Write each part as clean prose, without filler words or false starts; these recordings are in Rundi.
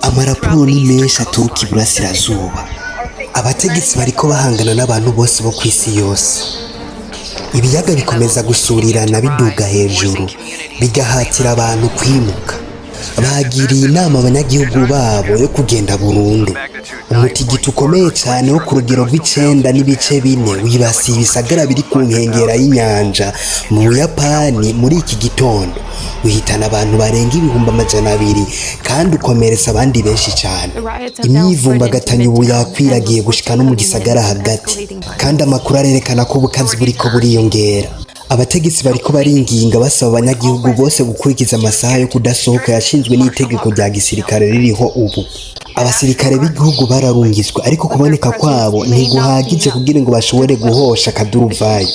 Amaraporo ni menshi aturuka iburasirazuba. Abategetsi bariko bahangana n'abantu bose bo ku isi yose. Ibiyaga bikomeza gusurirana biduga hejuru, bigahatira abantu kwimuka. Bagiriye inama abanyagihugu babo yo kugenda burundu. Umutigito ukomeye cyane wo ku rugero rw'9.4 wibasiye ibisagara biri ku nkengera y'inyanja mu Buyapani muri iki gitondo, uhitana abantu barenga 200,000 kandi ukomeretsa abandi benshi cyane. Imyivumbagatanyo ubu yakwiragiye gushika no mu gisagara hagati, kandi amakuru arerekana ko ubukazi buriko buriyongera. Abategetsi bariko baringinga basaba abanyagihugu bose gukurikiza amasaha yo kudasohoka yashinzwe n'itegeko rya gisirikare ririho ubu. Abasirikare b'igihugu bararungitswe, ariko kuboneka kwabo ntiguhagije kugira ngo bashobore guhosha akaduruvayo.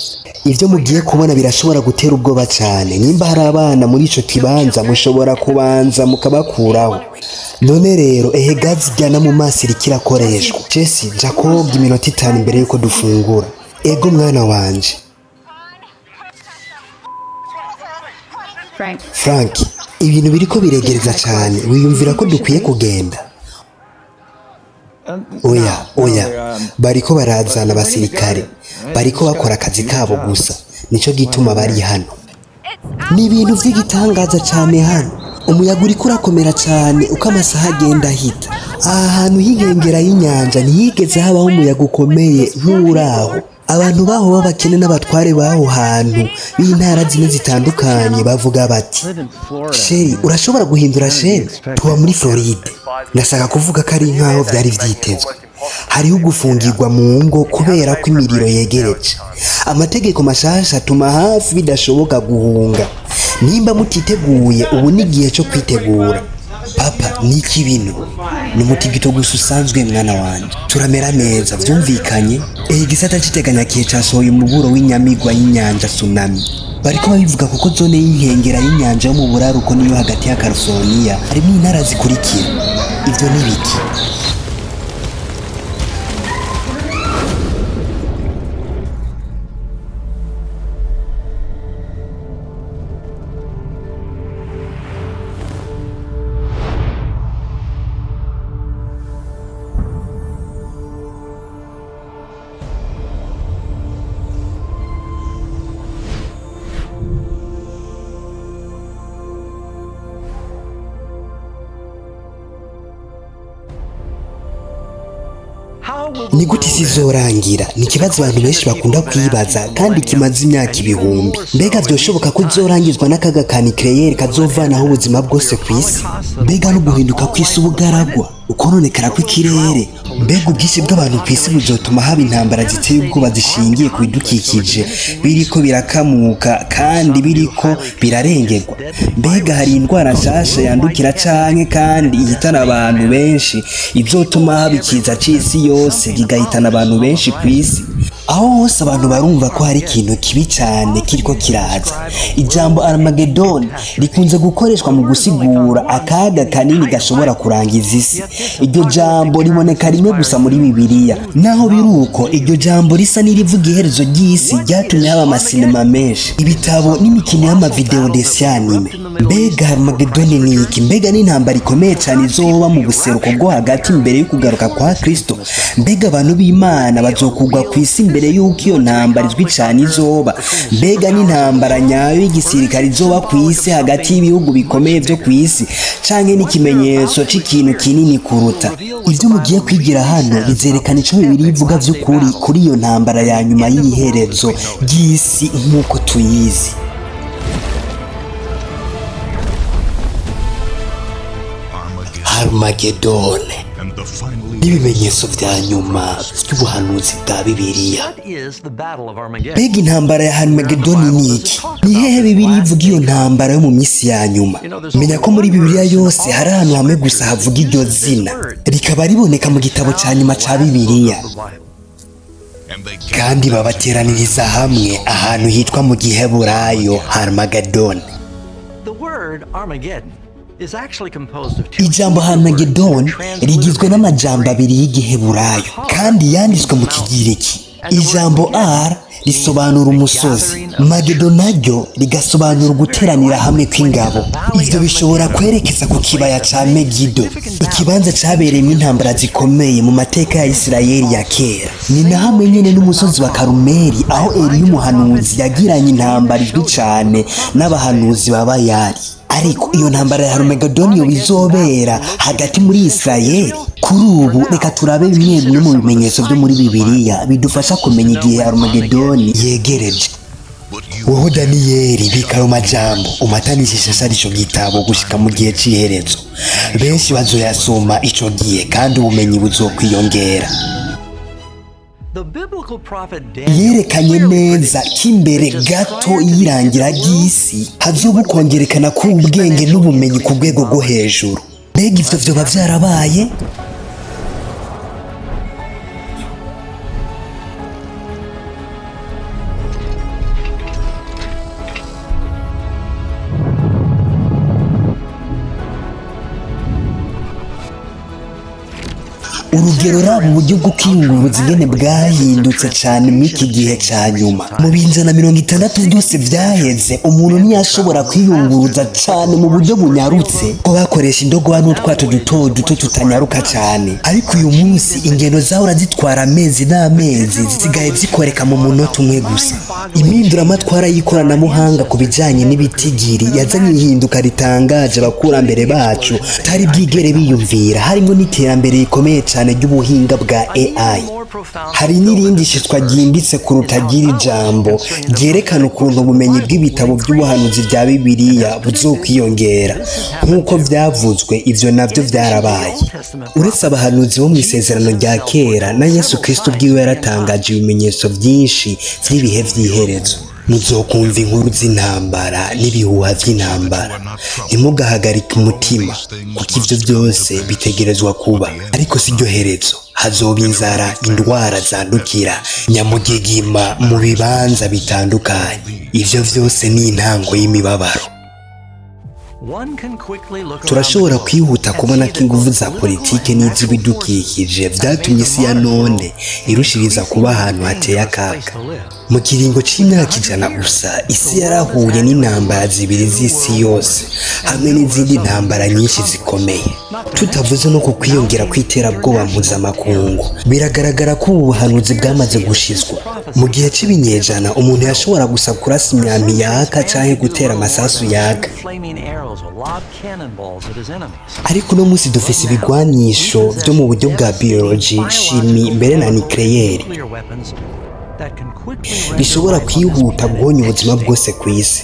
Ivyo mugiye kubona birashobora gutera ubwoba cyane. Nimba hari abana muri ico kibanza, mushobora kubanza mukabakuraho. None rero ehe, gazi ijyana mu maso iriko irakoreshwa. Jesse, nja koga iminota 5 imbere yuko dufungura. Ego mwana wanje. Frank. Frank, ibintu biriko biregereza cyane. Wiyumvira ko dukwiye kugenda? Oya, oya, bariko barazana abasirikare, bariko bakora akazi kabo gusa, nico gituma bari hano. Ni ibintu vy'igitangaza cyane hano. Umuyaga uriko urakomera cyane uko amasaha agenda ahita. Aha hantu h'inkengera y'inyanja ntihigeze habaho umuyaga ukomeye nk'uraho. Abantu baho b'abakene n'abatware b'aho hantu b'intara zine zitandukanye bavuga bati: "Chéri, urashobora guhindura chaîne? Tuba muri Floride." Ndashaka kuvuga ko ari nk'aho vyari vyitezwe. Hariho ugufungirwa mu ngo kubera ko imiriro yegereje. Amategeko mashasha atuma hafi bidashoboka guhunga. Nimba mutiteguye, ubu ni igihe cyo kwitegura. Papa, ni iki bino? Ni umutigito gusa usanzwe, mwana wanje. Turamera neza, vyumvikanye. Ehe, igisata c'iteganyakihe casohoye umuburo w'inyamigwa y'inyanja, tsunami. Bariko babivuga kuko zone y'inkengera y'inyanja yo mu buraruko niyo hagati ya California harimo intara zikurikira. Ivyo ni biki? Ni gute isi izorangira? Ni ikibazo abantu benshi bakunda kwibaza kandi kimaze imyaka ibihumbi. Mbega vyoshoboka ko izorangizwa n'akaga ka nucléaire kazovanaho ubuzima bwose ku isi? Mbega no guhinduka kw'isi, ubugaragwa, ukononekara kw'ikirere? Mbega ubwinshi bw'abantu ku isi buzotuma haba intambara ziteye ubwoba zishingiye ku bidukikije biriko birakamuka kandi biriko birarengerwa? Mbega hari indwara nshasha yandukira canke kandi ihitana abantu benshi izotuma haba ikiza c'isi yose kigahitana abantu benshi ku isi? Aho hose abantu barumva ko hari ikintu kibi cyane kiriko kiraza. Ijambo Armageddon rikunze gukoreshwa mu gusigura akaga kanini gashobora kurangiza isi. Iryo jambo riboneka rimwe gusa muri Bibiliya. Naho biri uko, iryo jambo risa n'irivuga iherezo ry'isi ryatumye haba amasinema menshi, ibitabo n'imikino y'amavideo dessin animé. Mbega Armageddon ni iki? Mbega n'intambara ikomeye cyane izoba mu buseruko bwo hagati imbere yo kugaruka kwa Kristo? Mbega abantu b'Imana bazokugwa ku isi mbere y'uko iyo ntambara izwi cyane izoba? Mbega n'intambara nyayo y'igisirikare izoba ku isi hagati y'ibihugu bikomeye byo ku isi, canke n'ikimenyetso c'ikintu kinini kuruta ivyo? Mugiye kwigira hano bizerekana ico Bibiliya ivuga vy'ukuri kuri iyo ntambara ya nyuma y'iherezo ry'isi nk'uko tuyizi. Harumagedone n'ibimenyetso vya nyuma vy'ubuhanuzi bwa Bibiliya. Mbega intambara ya Harumagedoni ni iki? Ni hehe Bibiliya ivuga iyo ntambara yo mu minsi ya nyuma? Menya ko muri Bibiliya yose hari ahantu hamwe gusa havuga iryo zina, rikaba riboneka mu gitabo ca nyuma ca Bibiliya. Kandi babateraniriza hamwe ahantu hitwa mu Giheburayo Harmagedoni. Ijambo Harmagedoni rigizwe n'amajambo abiri y'Igiheburayo kandi yanditswe mu Kigiriki. Ijambo Ar risobanura umusozi, Magedo naryo rigasobanura uguteranira hamwe kw'ingabo. Ivyo bishobora kwerekeza ku kibaya ca Megido, ikibanza cabereyemo intambara zikomeye mu mateka ya Isirayeli ya kera. Ni na hamwe nyene n'umusozi wa Karumeli, aho Eliya umuhanuzi yagiranye intambara izwi cane n'abahanuzi ba Bayali. Ariko iyo ntambara ya Harumegedoni bizobera hagati muri Isirayeli. Kuri ubu reka turabe bimwe bimwe mu bimenyetso byo muri Bibiliya bidufasha kumenya igihe Harumegedoni yegereje. Wowe Daniyeli, bika ayo majambo, umatanishe ishashara ico gitabo gushika mu gihe c'iherezo. Benshi bazoyasoma ico gihe, kandi ubumenyi buzokwiyongera. Yerekanye neza ko imbere gato y'irangira ry'isi hazoba ukongerekana k'ubwenge n'ubumenyi ku rwego rwo hejuru. Mbega ivyo vyoba vyarabaye? Urugero, raba uburyo bwo kwiyunguruza ingene bwahindutse cyane muri iki gihe cya nyuma. Mu binjana 60 byose vyaheze, umuntu ntiyashobora kwiyunguruza cyane mu buryo bunyarutse, ko bakoresha indogoba n'utwato duto duto tutanyaruka cyane. Ariko uyu munsi ingendo zahora zitwara amezi n'amezi zisigaye zikoreka mu munota umwe gusa. Impinduramatwara y'ikoranabuhanga ku bijyanye n'ibitigiri yazanye ihinduka ritangaje abakurambere bacu tari bwigere biyumvira, harimo n'iterambere rikomeye cyane ry'ubuhinga bwa AI. Hari n'irindi shishwa ryimbitse kuruta ry'iri jambo ryerekana ukuntu ubumenyi bw'ibitabo by'ubuhanuzi bya Bibiliya buzokwiyongera nk'uko byavuzwe. Ivyo navyo vyarabaye. Uretse abahanuzi bo mu Isezerano rya Kera, na Yesu Kristo ubwiwe yaratangaje ibimenyetso byinshi vy'ibihe vy'iherezo. Muzokumva inkuru z'intambara n'ibihuha vy'intambara, ntimugahagarike umutima, kuko ivyo byose bitegerezwa kuba, ariko si ryo herezo. Hazoba inzara, indwara zandukira, nyamugigima mu bibanza bitandukanye. Ivyo vyose ni intango y'imibabaro. Turashobora kwihuta kubona ko inguvu za politike n'iz'ibidukikije vyatumye isi ya none irushiriza kuba ahantu hateye akaga. Mu kiringo c'imyaka 100 gusa, isi yarahuye n'intambara zibiri z'isi yose hamwe n'izindi ntambara nyinshi zikomeye, tutavuze no ku kwiyongera kw'iterabwoba mpuzamakungu. Biragaragara ko ubu buhanuzi bwamaze gushizwa. Mu gihe c'ibinyejana, umuntu yashobora gusa kurasa imyambi yaka canke gutera amasasu yaka, ariko uno munsi dufise ibigwanisho vyo mu buryo bwa biyoloji, shimi, mbere na nikleyeri bishobora kwihuta guhonya ubuzima bwose ku isi.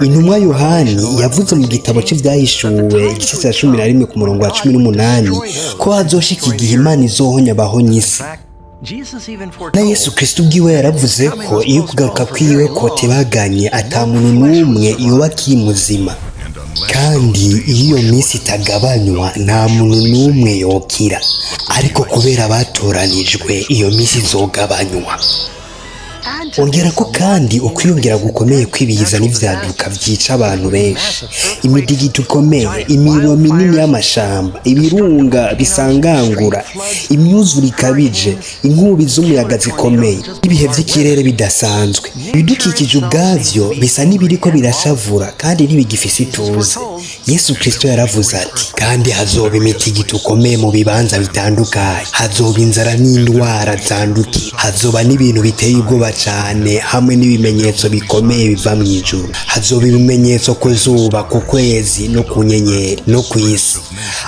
Intumwa Yohani yavuze mu gitabo c'Ivyahishuwe igice cya 11 ku murongo wa 18 ko hazoshika igihe Imana izohonya abahonya isi. Na Yesu Kristo ubwiwe yaravuze ko iyo kugaruka kwiwe kotebaganye, ata muntu n'umwe yoba akiri muzima, kandi iyo iyo minsi itagabanywa nta muntu n'umwe yokira, ariko kubera batoranijwe iyo minsi izogabanywa. Ongera ko kandi ukwiyongera gukomeye kw'ibiza n'ivyaduka vyica abantu benshi, imidigito ikomeye, imiriro minini y'amashamba, ibirunga bisangangura, imyuzure ikabije, inkubi z'umuyaga zikomeye, ibihe vy'ikirere bidasanzwe. Ibidukikije ubwavyo bisa n'ibiriko birashavura kandi ntibigifise ituze. Yesu Kristo yaravuze ati: "Kandi hazoba imitigito ikomeye mu bibanza bitandukanye, hazoba inzara n'indwara zandukira, hazoba n'ibintu biteye ubwoba cane hamwe n'ibimenyetso bikomeye biva mu ijuru. Hazoba ibimenyetso ku zuba, ku kwezi no ku nyenyeri no ku isi.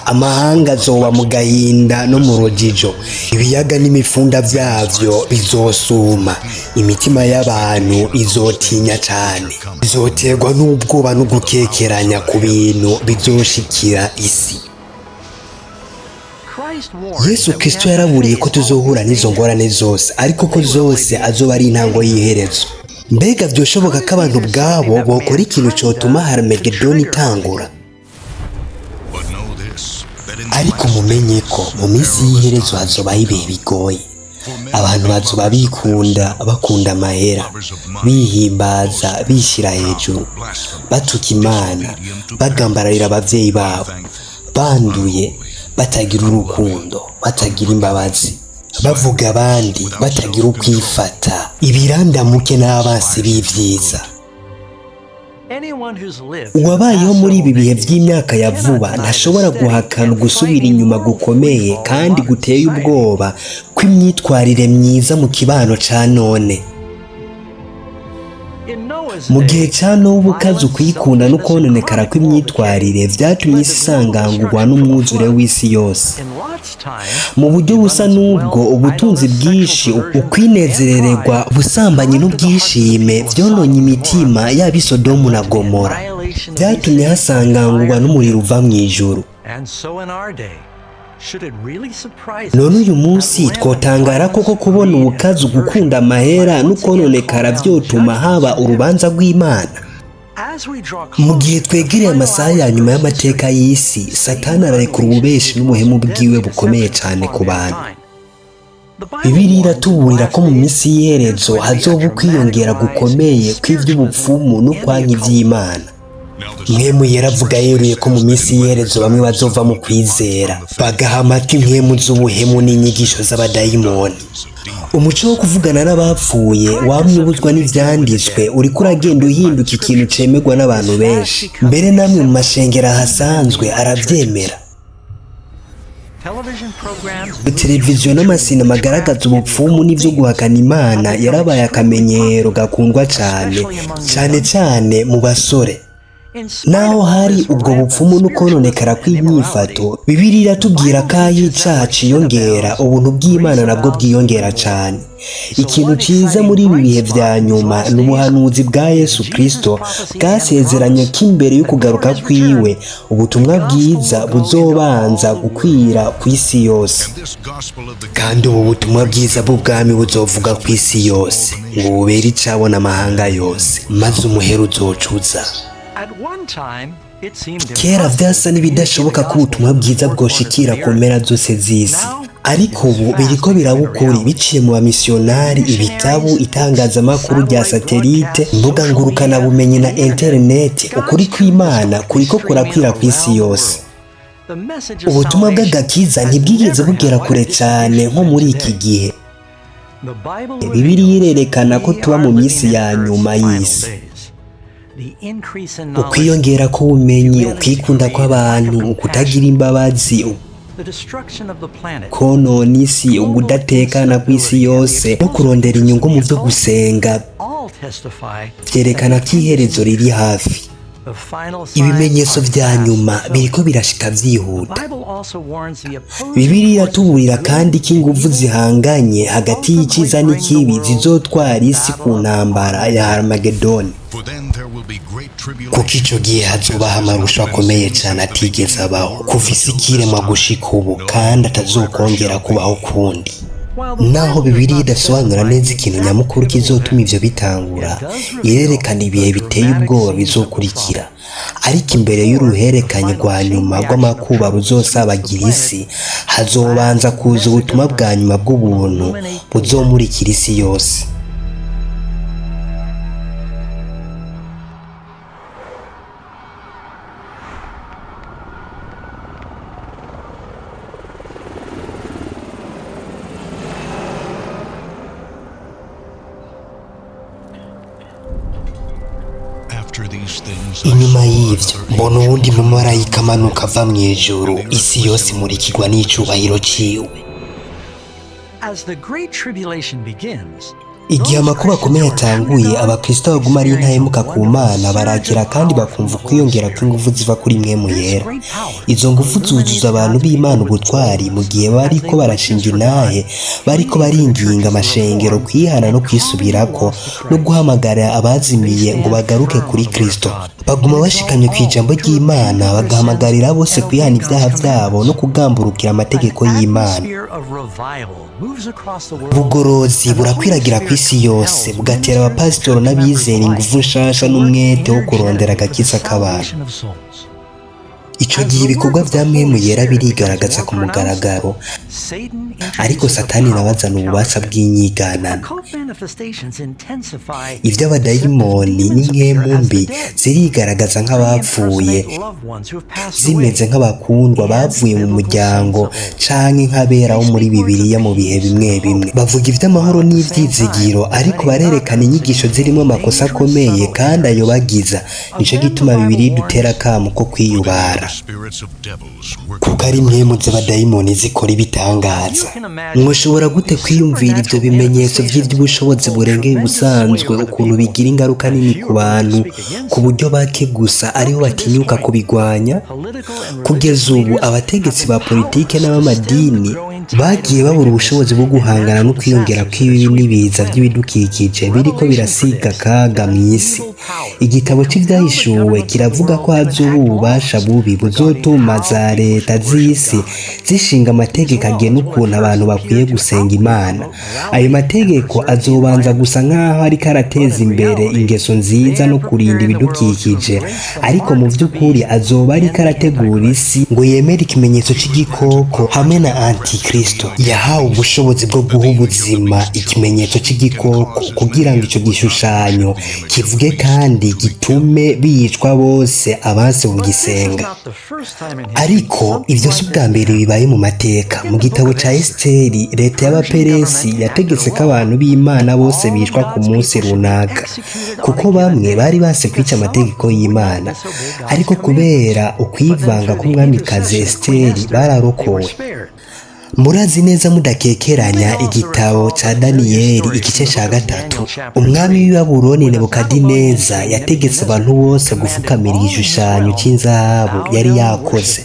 Amahanga azoba mu gahinda no mu rujijo, ibiyaga n'imifunda vyavyo bizosuma, imitima y'abantu izotinya cane, izoterwa n'ubwoba no gukekeranya ku bintu bizoshikira isi." Yesu Kristo yaraburiye ko tuzohura n'izo ngorane zose, ariko ko zose azoba ari intango y'iherezo. Mbega vyoshoboka ko abantu ubwabo bokora ikintu cotuma Harimegedoni itangura? Ariko mumenye ko mu minsi y'iherezo hazobaho ibihe bigoye. Abantu bazoba bikunda, bakunda amahera, bihimbaza, bishyira hejuru, batuka Imana, bagambararira abavyeyi babo, banduye, batagira urukundo, batagira imbabazi, Bavuga abandi batagira ukwifata, ibirandamuke n'abansi b'ivyiza. Uwabayeho muri ibi bihe by'imyaka ya vuba ntashobora guhakana gusubira inyuma gukomeye kandi guteye ubwoba kw'imyitwarire myiza mu kibano ca none. Mu gihe ca Nowa, ukaza ukwikunda no kononekara kw'imyitwarire vyatumye isi isangangurwa n'umwuzure w'isi yose. Mu buryo busa n'ubwo, ubutunzi bwinshi, ukwinezerererwa ubusambanyi n'ubwishime vyononye imitima yaba i Sodomu na Gomora, vyatumye hasangangurwa n'umuriro uva mw'ijuru. None uyu munsi twotangara koko kubona ubukazi, ugukunda amahera n'ukononekara vyotuma haba urubanza rw'Imana? Mu gihe twegereye amasaha ya nyuma y'amateka y'isi, Satani ararekura ububeshi n'ubuhemu bwiwe bukomeye cyane ku bantu. Bibiliya iratuburira ko mu minsi y'iherezo hazoba ukwiyongera gukomeye kw'ivy'ubupfumu no kwanka ivy'Imana. Mpwemu Yera avuga yeruye ko mu minsi y'iherezo bamwe bazova mu kwizera, bagaha amatwi impwemu z'ubuhemu n'inyigisho z'abadayimoni. Umuco wo kuvugana n'abapfuye wamye ubuzwa n'ivyanditswe uriko uragenda uhinduka ikintu cemerwa n'abantu benshi, mbere namwe mu mashengero ahasanzwe aravyemera. Televiziyo n'amasinema agaragaza ubupfumu n'ivyo guhakana Imana yarabaye akamenyero gakundwa cane, cane cane mu basore. Naho hari ubwo bupfumu n'ukononekara kw'inyifato, Bibiliya iratubwira ko aho icaha ciyongera, ubuntu bw'Imana nabwo bwiyongera cane. Ikintu ciza muri ibi bihe vya nyuma ni ubuhanuzi bwa Yesu Kristo bwasezeranye ko imbere y'ukugaruka kwiwe ubutumwa bwiza buzobanza gukwira ku isi yose. Kandi ubu butumwa bwiza bw'ubwami buzovuga ku isi yose ngo bubere icabona amahanga yose, maze umuhero uzocuza. Kera vyasa n'ibidashoboka ko ubutumwa bwiza bwoshikira ku mpera zose z'isi, ariko ubu biriko biraba ukuri biciye mu bamisiyonari, ibitabu, itangazamakuru rya satelite, imbuga ngurukanabumenyi na interineti. Ukuri kw'Imana kuriko kurakwira ku isi yose. Ubutumwa bw'agakiza ntibwigeze bugera kure cane nko muri iki gihe. Bibiliya irerekana ko tuba mu minsi ya nyuma y'isi. Ukwiyongera k'ubumenyi, ukwikunda kw'abantu, ukutagira imbabazi, konona isi, ugudatekana kw'isi yose no kurondera inyungu mu vyo gusenga vyerekana ko iherezo riri hafi. Ibimenyetso vya nyuma biriko birashika vyihuta. Bibiliya iratuburira kandi ko inguvu zihanganye hagati y'iciza n'ikibi zizotwara isi ku ntambara ya Harmagedoni, kuko ico gihe hazobaho amarusho akomeye cane atigeze abaho kuva isi ikiremwa gushika ubu, kandi atazokongera kubaho ukundi. Naho Bibiliya idasobanura neza ikintu nyamukuru kizotuma ivyo bitangura, irerekana ibihe biteye ubwoba bizokurikira. Ariko imbere y'uruhererekanye rwa nyuma rw'amakuba ruzosabagira isi, hazobanza kuza ubutumwa bwa nyuma bw'ubuntu buzomurikira isi yose. Inyuma y'ivyo mbona uwundi mumarayika amanuka ava mw'ijuru, isi yose imurikirwa n'icubahiro ciwe. Igihe amakuba akomeye atanguye, abakristo baguma ari intahemuka ku Mana barakira kandi bakumva ukwiyongera kw'inguvu ziva kuri Mpwemu Yera. Izo nguvu zuzuza abantu b'Imana ubutwari mu gihe bariko barashinga intahe, bariko baringinga amashengero kwihana no kwisubirako no guhamagara abazimiye ngo bagaruke kuri Kristo. Baguma bashikamye ku ijambo ry'Imana, bagahamagarira bose kwihana ibyaha vyabo no kugamburukira amategeko y'Imana. Ubugorozi burakwiragira ku isi yose, bugatera abapasitoro n'abizera inguvu nshasha n'umwete wo kurondera agakiza k'abantu. Ico gihe ibikorwa vya Mpwemu Yera birigaragaza ku mugaragaro, ariko Satani nawe azana ububasha bw'inyiganano. Ivy'abadayimoni n'impwemu mbi zirigaragaza nk'abapfuye, zimeze nk'abakundwa bavuye mu muryango canke nk'abera bo muri Bibiliya mu bihe bimwe bimwe. Bavuga ivy'amahoro n'ivyizigiro, ariko barerekana inyigisho zirimwo amakosa akomeye kandi ayobagiza. Nico gituma Bibiliya idutera akamo ko kwiyubara, kuko ari impwemu z'abadayimoni zikora ibitangaza. Mwoshobora gute kwiyumvira ivyo bimenyetso vy'ivy'ubushobozi burengeye ubusanzwe, ukuntu bigira ingaruka nini ku bantu, ku buryo bake gusa aribo batinyuka kubigwanya? Kugeza ubu abategetsi ba politike n'abamadini bagiye babura ubushobozi bwo guhangana no kwiyongera kw'ibibi n'ibiza by'ibidukikije biriko birasiga akaga mw'isi. Igitabo c'Ivyahishuwe kiravuga ko hazoba ububasha bubi buzotuma za leta z'isi zishinga amategeko agena ukuntu abantu bakwiye gusenga Imana. Ayo mategeko azobanza gusa nk'aho ariko arateza imbere ingeso nziza no kurinda ibidukikije, ariko mu vy'ukuri azoba ariko arategura isi ngo yemere ikimenyetso c'igikoko hamwe na Antikristo. Yahawe ubushobozi bwo guha ubuzima ikimenyetso c'igikoko kugira ngo ico gishushanyo kivuge kandi gitume bicwa bose abanse kugisenga. Ariko ivyo si ubwa mbere bibaye mu mateka. Mu gitabo ca Esiteri, leta y'Abaperesi yategetse ko abantu b'Imana bose bicwa ku munsi runaka, kuko bamwe bari banse kwica amategeko y'Imana. Ariko kubera ukwivanga k'umwamikazi Esiteri bararokowe. Murazi neza mudakekeranya igitabo ca Daniyeli igice ca 3. Umwami w'i Babuloni Nebukadineza yategetse abantu bose gufukamira igishushanyo c'inzahabu yari yakoze.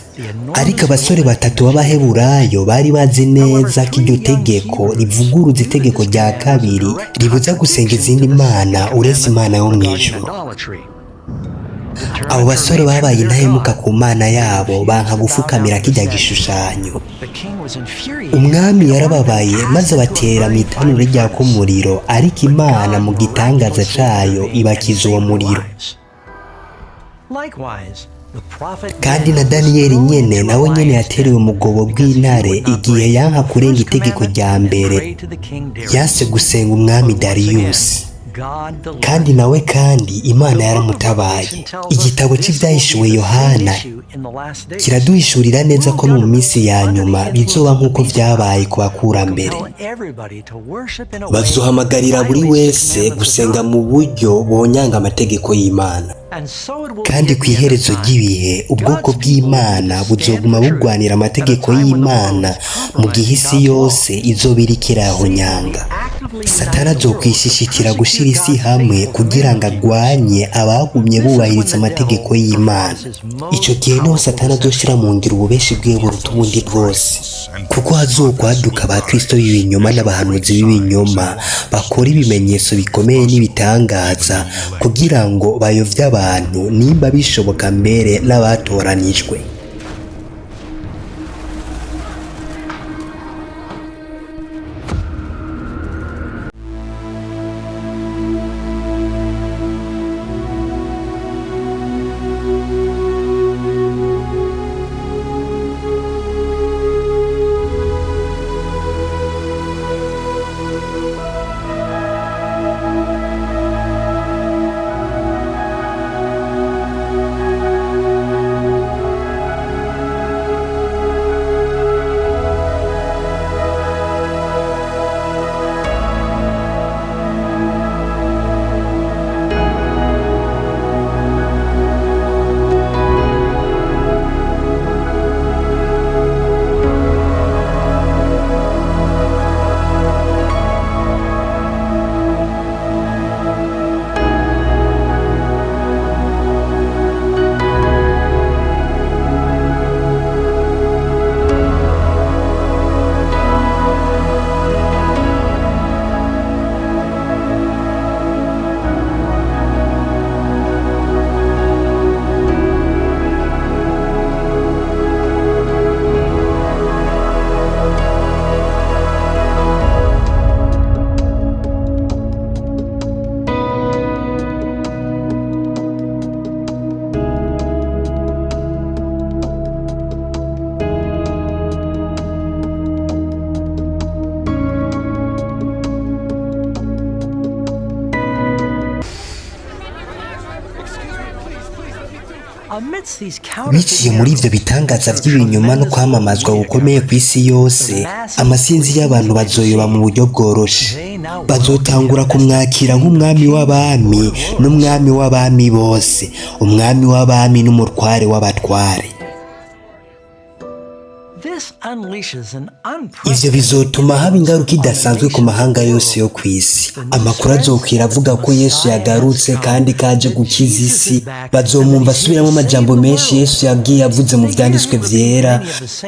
Ariko abasore batatu b'Abaheburayo bari bazi neza ko iryo tegeko rivuguruza itegeko rya kabiri ribuza gusenga izindi mana uretse Imana yo mw'ijuru. Abo basore babaye intahemuka ku Mana yabo, banka gufukamira kirya gishushanyo. Umwami yarababaye maze abatera mu itanura ryaka umuriro, ariko Imana mu gitangaza cayo ibakiza uwo muriro. Kandi na Daniyeli nyene nawe nyene yaterewe mu bwobo bw'intare igihe yanka kurenga itegeko rya mbere, yanse gusenga umwami Dariyusi. Kandi nawe kandi Imana yaramutabaye. Igitabo c'Ivyahishuwe Yohana kiraduhishurira neza ko no mu minsi ya nyuma bizoba nk'uko vyabaye ku bakurambere. Bazohamagarira buri wese gusenga mu buryo bonyanga amategeko y'Imana. Kandi ku iherezo ry'ibihe ubwoko bw'Imana buzoguma bugwanira amategeko y'Imana mu gihe isi yose izoba iriko irahonyanga. Satani azokwishishikira gushira isi hamwe kugira ngo agwanye abagumye bubahiriza amategeko y'Imana. Ico gihe niho Satani azoshira mu ngiro ububeshi bwiwe buruta ubundi bwose, kuko hazokwaduka ba Kristo b'ibinyoma n'abahanuzi b'ibinyoma bakora ibimenyetso bikomeye n'ibitangaza kugira ngo bayovye abantu, nimba bishoboka mbere n'abatoranijwe. Biciye muri ivyo bitangaza vy'ibinyoma no kwamamazwa gukomeye ku isi yose, amasinzi y'abantu bazoyoba mu buryo bworoshe. Bazotangura kumwakira nk'umwami w'abami n'umwami w'abami bose, umwami w'abami n'umutware w'abatware. Ivyo bizotuma haba ingaruka idasanzwe ku mahanga yose yo kw'isi. Amakuru azokwira avuga ko Yesu yagarutse kandi kaje gukiza isi. Bazomwumva asubiramo amajambo menshi Yesu yagiye avuze mu vyanditswe vyera.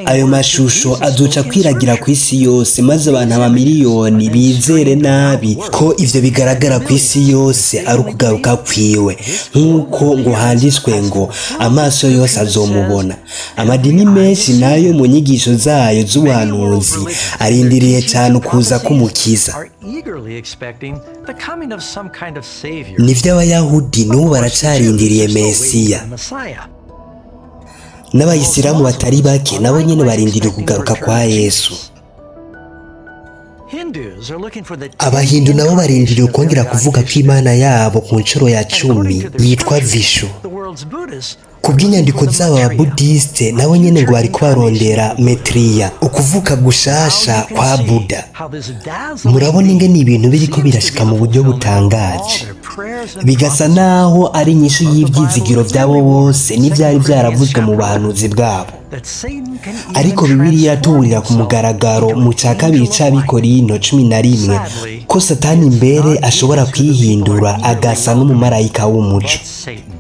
Ayo mashusho azoca akwiragira kw'isi yose, maze abantu amamiliyoni bizere nabi ko ivyo bigaragara kw'isi yose ari ukugaruka kwiwe, nk'uko ngo handitswe ngo amaso yose azomubona. Amadini menshi nayo mu nyigisho zayo z'ubuhanuzi arindiriye cyane ukuza k'umukiza. Nivyo Abayahudi n'ubu baracarindiriye Mesiya, n'Abayisilamu batari bake nabo nyene barindiriye ukugaruka kwa Yesu. Abahindu nabo barindiriye ukongera kuvuga ko Imana yabo ku nshuro ya 10 yitwa Vishu. Kubw'inyandiko z'aba Ababudiste nabo nyene ngo bariko barondera Maitreya, ukuvuka gushasha kwa Buda. Murabona ingene ibintu biriko birashika mu buryo butangaje, bigasa naho ari inyishu y'ivyizigiro vyabo bose n'ivyari vyaravuzwe mu buhanuzi bwabo. Ariko Bibiliya iratuburira ku mugaragaro mu ca 2 c'Abikorino 11 ko Satani mbere ashobora kwihindura agasa n'umumarayika w'umuco.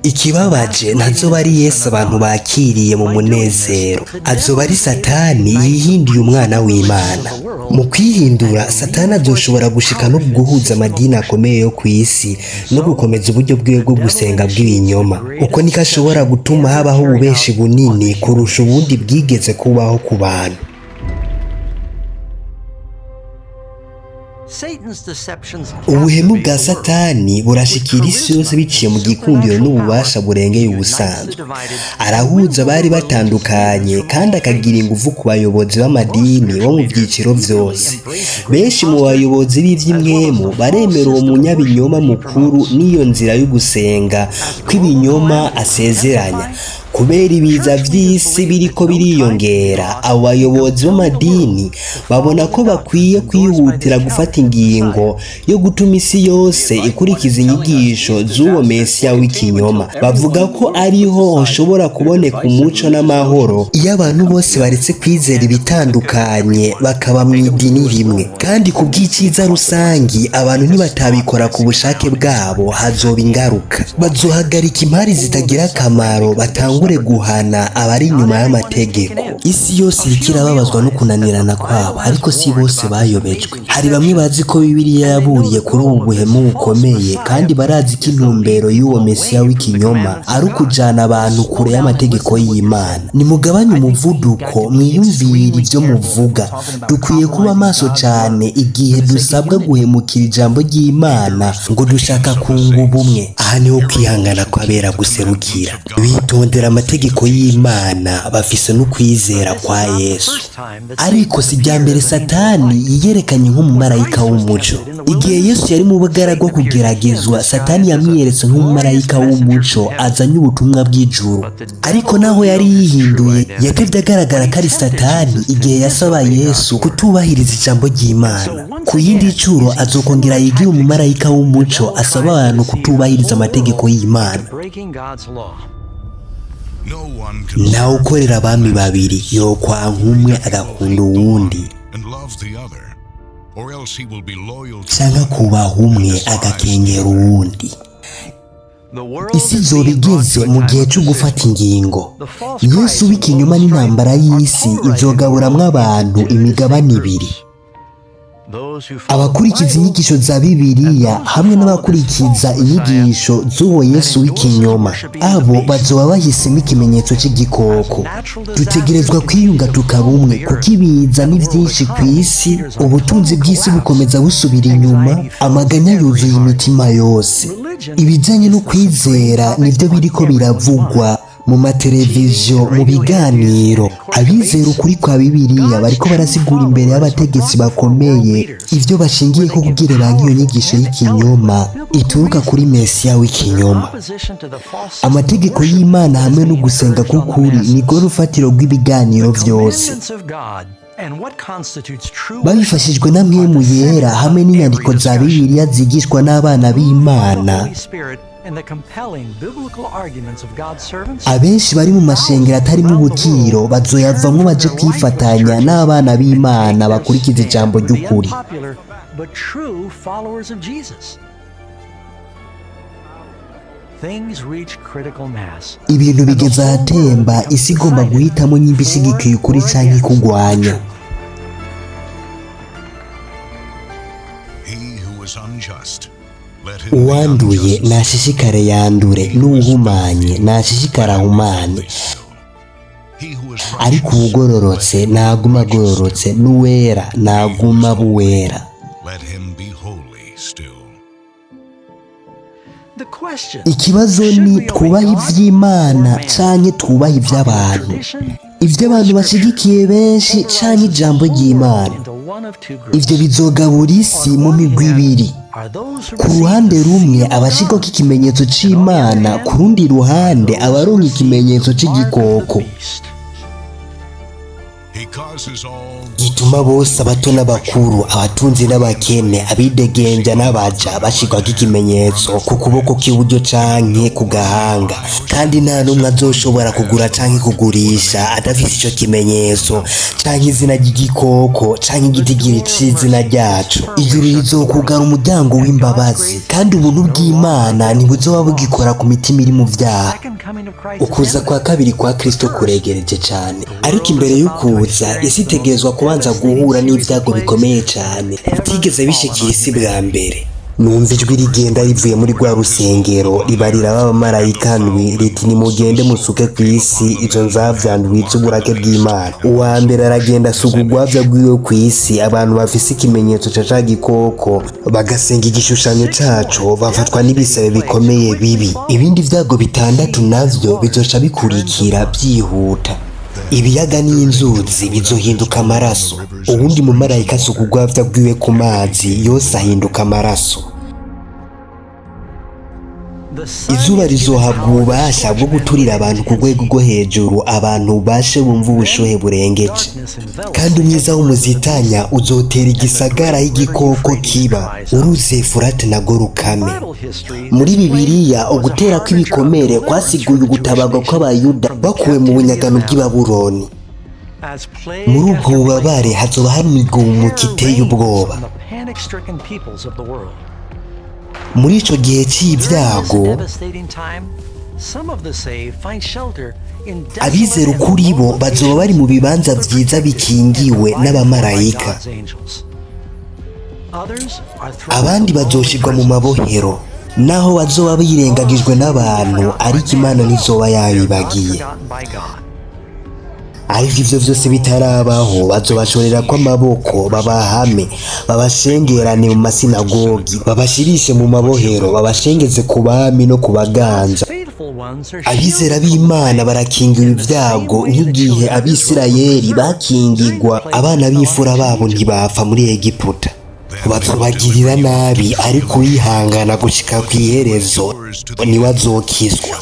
Ikibabaje ntazoba ari Yesu abantu bakiriye mu munezero, azoba ari Satani yihinduye umwana w'Imana. Mu kwihindura, Satani azoshobora gushika no guhuza amadini akomeye yo kw'isi no gukomeza uburyo bwiwe bwo gusenga bw'ibinyoma. Uko niko ashobora gutuma habaho ububeshi bunini kurusha ubundi bwigeze kubaho ku bantu. Ubuhemu bwa Satani burashikira isi yose biciye mu gikundiro n'ububasha burengeye ubusanzwe. Arahuza abari batandukanye kandi akagira ingufu ku bayobozi b'amadini bo mu byiciro vyose. Benshi mu bayobozi b'ivy'imwemu baremera uwo munyabinyoma mukuru n'iyo nzira yo gusenga kw'ibinyoma asezeranya. Kubera ibiza vy'isi biriko biriyongera, abo bayobozi b'amadini babona ko bakwiye kwihutira gufata ingingo yo gutuma isi yose ikurikiza inyigisho z'uwo Mesiya w'ikinyoma. Bavuga ko ariho hoshobora kuboneka umuco n'amahoro iyo abantu bose baretse kwizera ibitandukanye bakaba mu idini rimwe. Kandi ku bw'iciza rusangi, abantu nibatabikora ku bushake bwabo hazoba ingaruka. Bazohagarika impari zitagira akamaro, batangure guhana abari inyuma y'amategeko. Isi yose iriko irababazwa no kunanirana kwabo, ariko si bose bayobejwe. Hari bamwe bazi ko Bibiliya yaburiye kuri ubu buhemu bukomeye, kandi barazi ko intumbero y'uwo Mesiya w'ikinyoma ari ukujana abantu kure y'amategeko y'Imana. Nimugabanye umuvuduko, mwiyumvire ivyo muvuga. Dukwiye kuba maso cane igihe dusabwa guhemukira ijambo ry'Imana ngo dushaka kunga ubumwe. Aha niho kwihangana kw'abera guserukira. Bitondera amategeko y'Imana, bafise n'ukwizera kwa Yesu. Ariko si irya mbere Satani yiyerekanye nk'umumarayika w'umuco. Igihe Yesu yari mu bugaragwa kugeragezwa, Satani yamwiyeretse nk'umumarayika w'umuco azanye ubutumwa bw'ijuru. Ariko naho yari yihinduye, yatevye agaragara ko ari Satani igihe yasaba Yesu kutubahiriza ijambo ry'Imana. Ku yindi ncuro azokongera yigire umumarayika w'umuco asaba abantu kutubahiriza amategeko y'Imana. Nawe ukorera abami babiri yokwanka umwe agakunda uwundi, canke akubaha umwe agakengera uwundi. Isi izoba igeze mu gihe cyo gufata ingingo. Yesu w'ikinyoma n'intambara y'isi izogaburamwo abantu imigabane ibiri: abakurikiza inyigisho za Bibiliya hamwe n'abakurikiza inyigisho z'uwo Yesu w'ikinyoma. Abo bazoba bahisemo ikimenyetso c'igikoko. Dutegerezwa kwiyunga tukaba umwe, kuko ibiza ni vyinshi kw'isi, ubutunzi bw'isi bukomeza busubira inyuma, amaganya yuzuye imitima yose. Ibijanye no kwizera nivyo biriko biravugwa Mu mateleviziyo, mu biganiro, abizera ukuri kwa Bibiliya bariko barasigura imbere y'abategetsi bakomeye ivyo bashingiye ko kugira banke iyo nyigisho y'ikinyoma ituruka kuri Mesiya w'ikinyoma. Amategeko y'Imana hamwe no gusenga k'ukuri nirwo rufatiro rw'ibiganiro vyose. Babifashijwe na Mpwemu Yera hamwe n'inyandiko za Bibiliya zigishwa n'abana b'Imana, abenshi bari mu mashengero atarimo ubukiro bazoyavamwo baje kwifatanya n'abana b'Imana bakurikiza ijambo ry'ukuri. Ibintu bigeze ahatemba, isi igomba guhitamo nyimba ishigikiye ukuri canke ikugwanya. Uwanduye nashishikare yandure, n'uwuhumanye nashishikare ahumane, ariko uwugororotse naguma agororotse, n'uwera naguma abuwera. Ikibazo ni twubaha ivy'Imana canke twubaha ivy'abantu, ivy'abantu bashigikiye benshi canke ijambo ry'Imana. Ivyo bizogabura isi mu migwi ibiri: ku ruhande rumwe abashirwako ikimenyetso c'Imana, ku rundi ruhande abaronka ikimenyetso c'igikoko. Gituma bose, abato n'abakuru, abatunzi n'abakene, abidegemvya n'abaja, bashirwako ikimenyetso ku kuboko kw'iburyo canke ku gahanga, kandi nta n'umwe azoshobora kugura canke kugurisha adafise ico kimenyetso canke izina ry'igikoko canke igitigiri c'izina ryaco. Ijuru rizokugara umuryango w'imbabazi, kandi ubuntu bw'Imana ntibuzoba bugikora ku mitima iri mu vyaha. Ukuza kwa kabiri kwa Kristo kuregereje cane, ariko imbere y'ukuza isi itegerezwa kubanza guhura n'ivyago bikomeye cane bitigeze bishikira isi bwa mbere. Numva ijwi rigenda rivuye muri rwa rusengero ribarira b'abamarayika ndwi riti: nimugende musuke ku isi izo nzavya ndwi z'uburake bw'Imana. Uwa mbere aragenda asuka urwavya rwiwe ku isi, abantu bafise ikimenyetso ca ca gikoko bagasenga igishushanyo caco bafatwa n'ibisebe bikomeye bibi. Ibindi vyago bitandatu navyo bizoca bikurikira byihuta. Ibiyaga n'inzuzi bizohinduka amaraso. Uwundi mumarayika asuka urwavya rwiwe ku mazi yose ahinduka amaraso. Izuba rizohabwa ububasha bwo guturira abantu ku rwego rwo hejuru, abantu bashe bumva ubushuhe burengeje. Kandi umwiza w'umuzitanya uzotera igisagara y'igikoko kiba, uruzi Efurate nago rukame. Muri Bibiliya, ugutera kw'ibikomere kwasiguye ugutabarwa kw'Abayuda bakuwe mu bunyagano bw'i Babuloni. Muri ubwo bubabare hazoba hari imigumuko iteye ubwoba. Muri ico gihe c'ibyago, abizera ukuri bo bazoba bari mu bibanza vyiza bikingiwe n'abamarayika. Abandi bazoshirwa mu mabohero, naho bazoba birengagijwe n'abantu, ariko Imana ntizoba yabibagiye. Ariko ivyo vyose bitarabaho, bazobashorerako amaboko, babahame, babashengerane mu masinagogi, babashirishe mu mabohero, babashengeze ku bami no ku baganza. Abizera b'Imana barakingiwe ibyago nk'igihe Abisirayeli bakingigwa abana b'imfura babo ntibapfa muri Egiputa. Bazobagirira nabi, ariko uwihangana gushika kw'iherezo niwe azokizwa.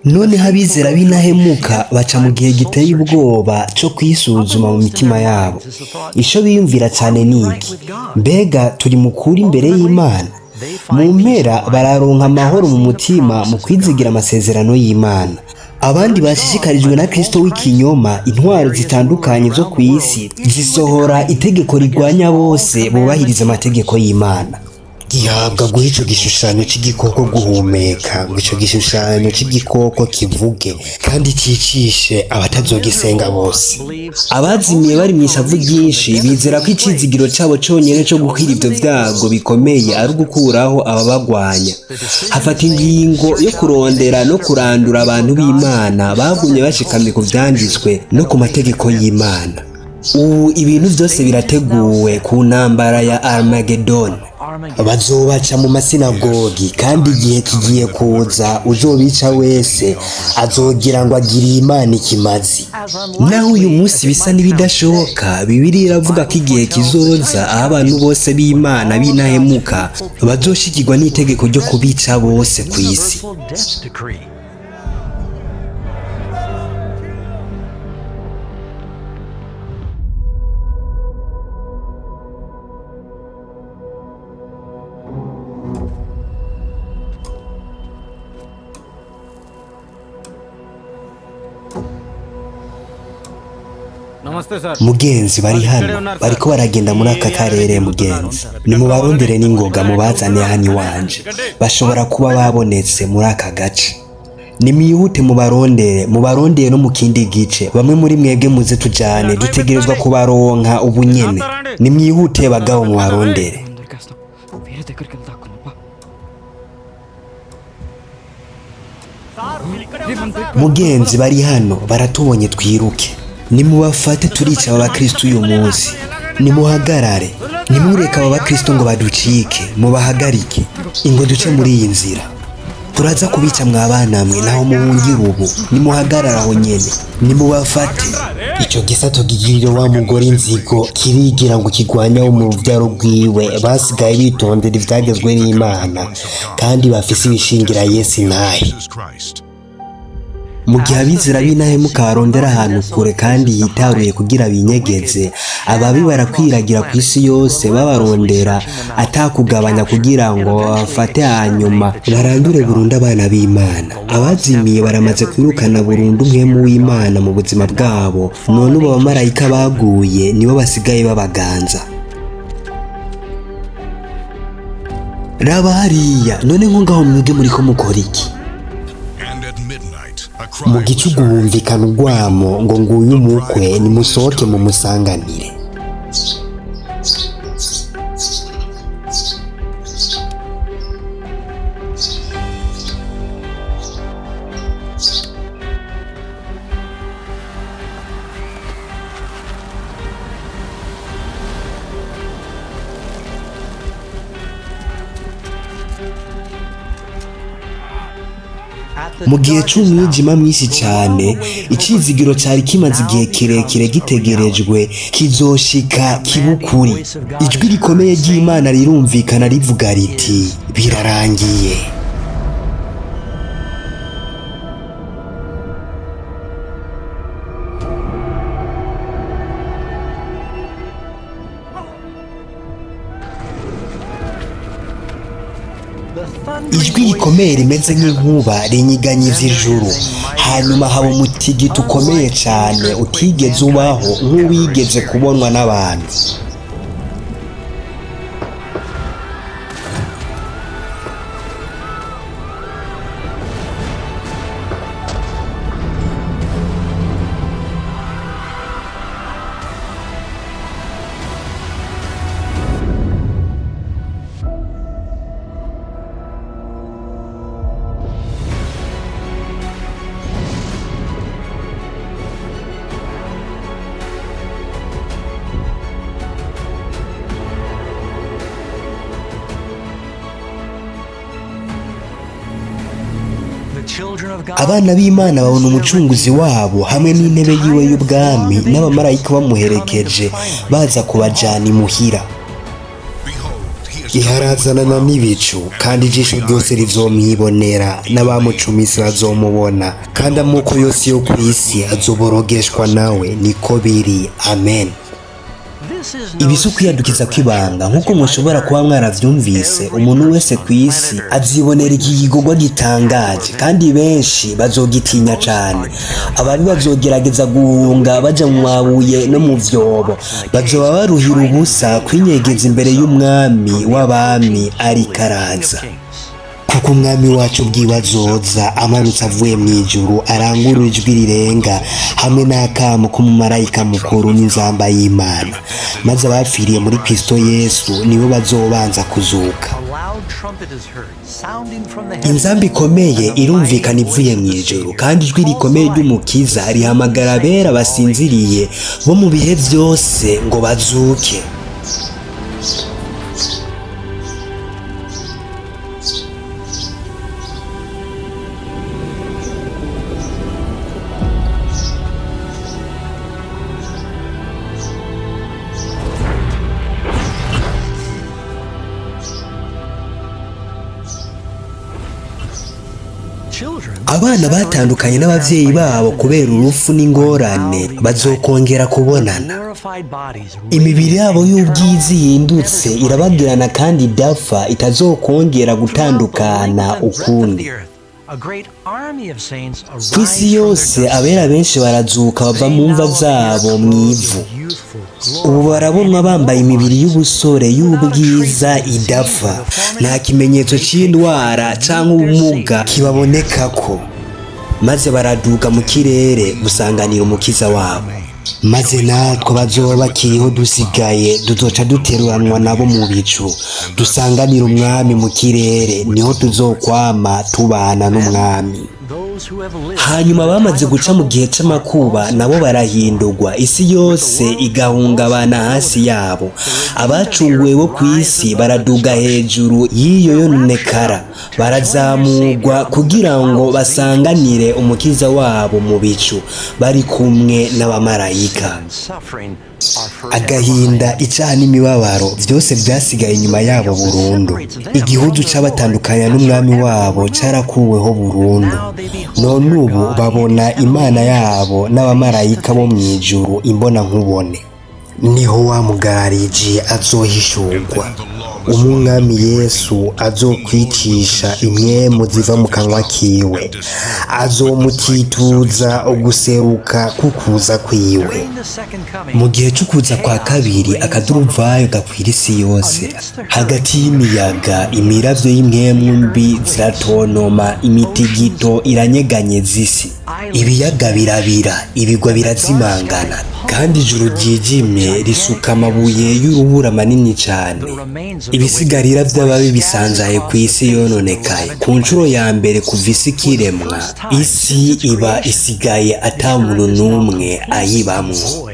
Noneho abizera b'intahemuka baca mu gihe giteye ubwoba co kwisuzuma mu mitima yabo. Ico biyumvira cane ni iki: mbega turi mu kuri imbere y'Imana? Mu mpera bararonka amahoro mu mutima mu kwizigira amasezerano y'Imana. Abandi bashishikarijwe na Kristo w'ikinyoma, intwaro zitandukanye zo ku isi zisohora itegeko rigwanya bose bubahiriza amategeko y'Imana. Gihabwa guha ico gishushanyo c'igikoko guhumeka, ngo ico gishushanyo c'igikoko kivuge kandi cicishe abatazogisenga bose. Abazimiye bari mw'ishavu ryinshi bizera ko icizigiro cabo conyene co gukira ivyo vyago bikomeye ari ugukuraho ababagwanya. Hafata ingingo yo kurondera no kurandura abantu b'Imana bagumye bashikamye ku vyanditswe no ku mategeko y'Imana. Ubu ibintu vyose birateguwe ku ntambara ya Armageddon. Bazobaca mu masinagogi, kandi igihe kigiye kuza uzobica wese azogira ngo agiriye Imana ikimazi. Naho uyu munsi bisa n'ibidashoboka, Bibiliya iravuga ko igihe kizoza aho abantu bose b'Imana b'intahemuka bazoshikirwa n'itegeko ryo kubica bose ku isi. Mugenzi, bari hano bariko baragenda muri aka karere. Mugenzi, nimubarondere n'ingoga mubazane hano iwanje. Bashobora kuba babonetse muri aka gace. Nimwihute mubarondere, mubarondere no mu kindi gice. Bamwe muri mwebwe muze tujane, dutegerezwa kubaronka ubunyene. Nimwihute bagabo, mubarondere. దొరికేస్తాం వేరే దగ్గరికి వెళ్దాకున్నప్పా. Mugenzi, bari hano, baratubonye, twiruke. Nimubafate, turica aba bakristo uyu munsi. Nimuhagarare, nimureke aba bakristo ngo baducike. Mubahagarike, ingo duce muri iyi nzira. Turaza kubica mwabana mwe, naho muhungira ubu. Nimuhagarare aho nyene, nimubafate. Ico gisato gigirira wa mugore inzigo, kirigira ngo kigwanya abo mu ruvyaro rwiwe basigaye bitondera ivyagezwe n'Imana kandi bafise ibishingira Yesu intahe. Jesus Christ. Mu gihe abizera b'intahemuka barondera ahantu kure kandi yitaruye kugira binyegeze, ababi barakwiragira ku isi yose babarondera atakugabanya kugira ngo babafate, hanyuma barandure burundu abana b'Imana. Abazimiye baramaze kwirukana burundu umwemu w'Imana mu buzima bwabo. None ubu abamarayika baguye nibo basigaye babaganza. Raba hariya! None nko ngaho mwebwe muriko mukora iki? And at midnight, a cry Mu was gicugu heard. humvikana urwamo ngo: "Nguyu umukwe, nimusohoke mumusanganire." Mu gihe c'umwijima mwinshi cane, icizigiro cari kimaze igihe kirekire gitegerejwe kizoshika kibukuri. Ijwi rikomeye ry'Imana rirumvikana rivuga riti: "Birarangiye." Ijwi rikomeye rimeze nk'inkuba rinyiganyiza ijuru, hanyuma haba umutigito ukomeye cyane utigeze ubaho nk'uwigeze kubonwa n'abantu. Abana b'Imana babona umucunguzi wabo hamwe n'intebe yiwe y'ubwami n'abamarayika bamuherekeje baza kubajana imuhira. Behold, he is Iharazanana n'ibicu, kandi ijisho ryose rizomwibonera, n'abamucumise bazomubona, kandi amoko yose yo ku isi azoborogeshwa nawe. Niko biri, amen. Ibi si ukwiyadukiza kw'ibanga. Nk'uko mushobora kuba mwaravyumvise, umuntu wese ku isi azibonera iki gikorwa gitangaje, kandi benshi bazogitinya cane. Ababi bazogerageza guhunga baja mu mabuye no mu vyobo. Bazoba baruhira ubusa kwinyegeza imbere y'umwami w'abami ariko araza, kuko umwami wacu ubwiwe azoza amanutse avuye mu ijuru, arangurura ijwi rirenga hamwe n'akamo k'umumarayika mukuru n'inzamba y'Imana, maze abapfiriye muri Kristo Yesu nibo bazobanza kuzuka. Inzamba ikomeye irumvikana ivuye mu ijuru, kandi ijwi rikomeye ry'umukiza rihamagara abera basinziriye bo mu bihe byose ngo bazuke. Abana batandukanye n'abavyeyi babo kubera urupfu n'ingorane bazokongera kubonana. Imibiri yabo y'ubwiza ihindutse irabagirana kandi idapfa, itazokongera gutandukana ukundi. Ku isi yose abera benshi barazuka bava mu mva zabo mu ivu. Ubu barabonwa bambaye imibiri y'ubusore y'ubwiza idapfa, nta kimenyetso c'indwara canke ubumuga kibabonekako, maze baraduga mu kirere gusanganira Umukiza wabo. Maze natwe bazoba bakiriho dusigaye duzoca duteruranwa nabo mu bicu, dusanganira Umwami mu kirere, niho tuzokwama tubana n'Umwami. Hanyuma bamaze guca mu gihe c'amakuba nabo barahindurwa, isi yose igahungabana hasi yabo. Abacunguwe bo ku isi baraduga hejuru y'iyo yononekara, barazamurwa kugira ngo basanganire Umukiza wabo mu bicu, bari kumwe n'abamarayika. Agahinda, icaha n'imibabaro vyose vyasigaye inyuma yabo burundu. Igihuzu c'abatandukanya n'Umwami wabo carakuweho burundu. None ubu babona Imana yabo n'abamarayika bo mw'ijuru imbona nkubone. Niho wa mugarariji azohishurwa, umwami Yesu azokwicisha impwemu ziva mu kanwa kiwe, azomutituza uguseruka kukuza kwiwe. Mu gihe c'ukuza kwa kabiri, akaduruvayo gakwira isi yose. Hagati y'imiyaga, imiravyo y'impwemu mbi ziratontoma, imitigito iranyeganyeza isi, ibiyaga birabira, ibigwa birazimangana, kandi ijuru ryijimye risuka amabuye y'urubura manini cyane. Ibisigarira vy'ababi bisanzaye ku isi yononekaye. Ku nshuro ya mbere kuva isi ikiremwa, isi iba isigaye ata muntu n'umwe ayibamwo.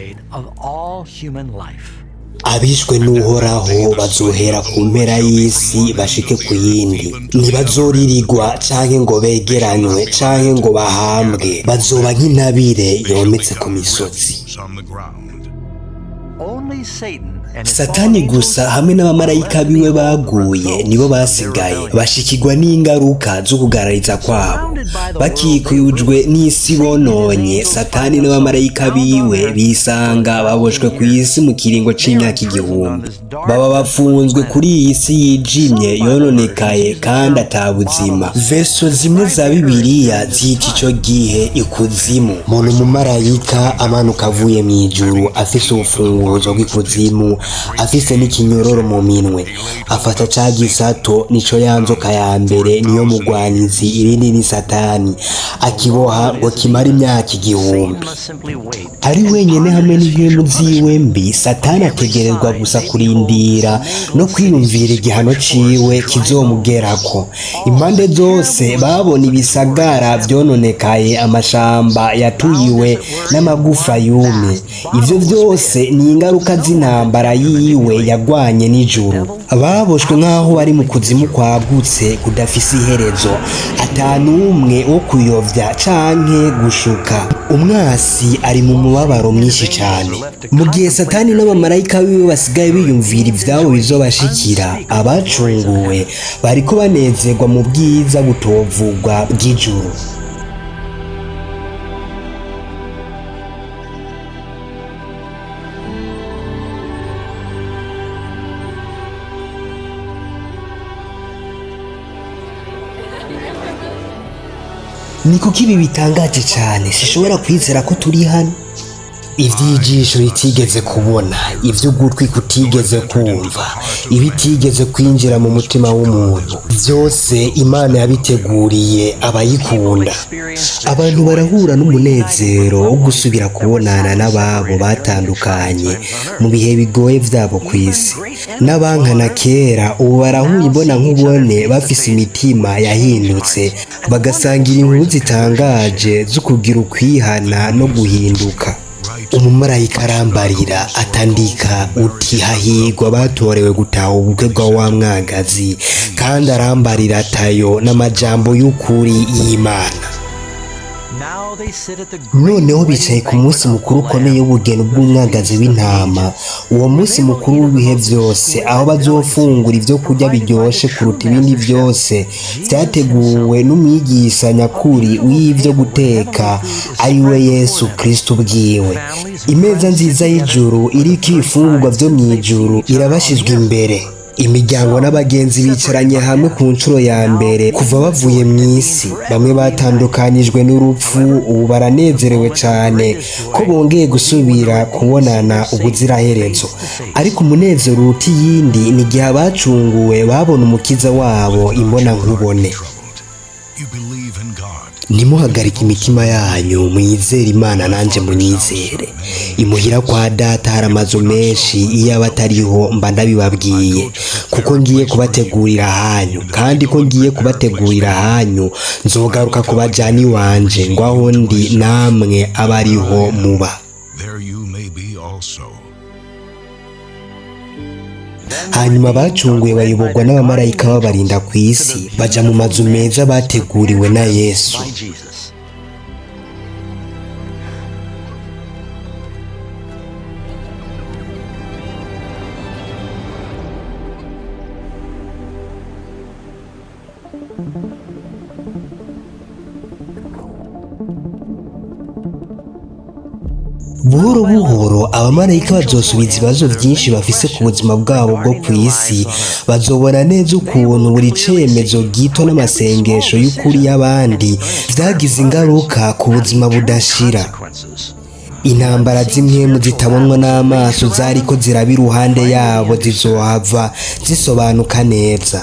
Abishwe n'Uhoraho bazohera ku mpera y'isi bashike ku yindi. Ntibazoririrwa canke ngo begeranywe canke ngo bahambwe, bazoba nk'intabire yometse ku misozi. On the ground. Satani gusa hamwe n'abamarayika biwe baguye nibo basigaye bashikirwa n'ingaruka zo kugarariza kwabo. Bakikujwe n'isi bononye, Satani n'abamarayika biwe bisanga baboshwe ku isi mu kiringo c'imyaka 1000. Baba bafunzwe kuri iyi si yijimye yononekaye kandi ata buzima. Verso zimwe za Bibiliya zita ico gihe ikuzimu. Muntu umumarayika amanuka avuye mw'ijuru afise urufunguruzo rw'ikuzimu, afise n'ikinyororo mu minwe, afata ca gisato, nico ya nzoka ya mbere, niyo mugwanizi, irindi ni Satani, akiboha ngo kimara imyaka 1000. Ari wenyene hamwe n'impwemu ziwe mbi, Satani ategerezwa gusa kurindira no kwiyumvira igihano ciwe kizomugerako. Impande zose babona ibisagara vyononekaye, amashamba yatuyiwe n'amagufa yumye. Ivyo vyose ni ingaruka z'intambara yiwe yagwanye n'ijuru. Baboshwe nk'aho bari mu kuzimu kwagutse kudafise iherezo, atanumwe wo kuyovya canke gushuka. Umwasi ari mu mubabaro mwinshi cane. Mu gihe Satani n'abamarayika biwe basigaye biyumvira ivyabo bizobashikira, abacunguwe bariko banezerwa mu bwiza butovugwa bw'ijuru. Ni kuko ibi bitangaje cyane, sishobora kwizera ko turi hano. Ivy'ijisho ritigeze kubona, ivy'ugutwi kutigeze kumva, ibitigeze kwinjira mu mutima w'umuntu, vyose Imana yabiteguriye abayikunda. Abantu barahura n'umunezero wo gusubira kubonana n'ababo batandukanye mu bihe bigoye vyabo ku isi. N'abankana kera ubu barahuye imbona nkubone, bafise imitima yahindutse, bagasangira inkuru zitangaje zo kugira ukwihana no guhinduka. Umumarayika arambarira atandika uti: "Hahirwa batorewe gutaha ubukwe bwa wa mwagazi." Kandi arambarira atayo n'amajambo y'ukuri y'Imana. Noneho bicaye ku munsi mukuru ukomeye w'ubugeni bw'umwagazi w'intama, uwo munsi mukuru w'ibihe byose, aho bazofungura ibyo kurya biryoshe kuruta ibindi byose byateguwe n'umwigisha nyakuri w'ibyo guteka, ari we Yesu Kristo ubwiwe. Imeza nziza y'ijuru iriko ibifungurwa byo mu ijuru irabashyizwe imbere. Imiryango n'abagenzi bicaranye hamwe ku nshuro ya mbere kuva bavuye mu isi. Bamwe batandukanyijwe n'urupfu ubu baranezerewe cyane ko bongeye gusubira kubonana ubuziraherezo. Ariko umunezero uruta iyindi ni igihe abacunguwe babona Umukiza wabo imbonankubone. Troubled. You believe in God. Ntimuhagarike imitima yanyu, mwizere Imana, nanjye munyizere. Imuhira kwa Data hari amazu menshi, iyo aba atariho mba ndabibabwiye, kuko ngiye kubategurira ahanyu. Kandi ko ngiye kubategurira ahanyu, nzogaruka kubajyana iwanje, ngo aho ndi namwe abe ariho muba. There you may be also. Hanyuma abacunguwe bayoborwa n'abamarayika babarinda ku isi, baja mu mazu meza bateguriwe na Yesu. By Jesus. Buhoro buhoro abamarayika bazosubiza ibibazo byinshi bafise ku buzima bwabo bwo ku isi. Bazobona neza ukuntu buri cemezo gito n'amasengesho y'ukuri y'abandi vyagize ingaruka ku buzima budashira. Consequences. Intambara z'impwemu zitabonwa n'amaso zariko ziraba iruhande yabo zizohava zisobanuka neza.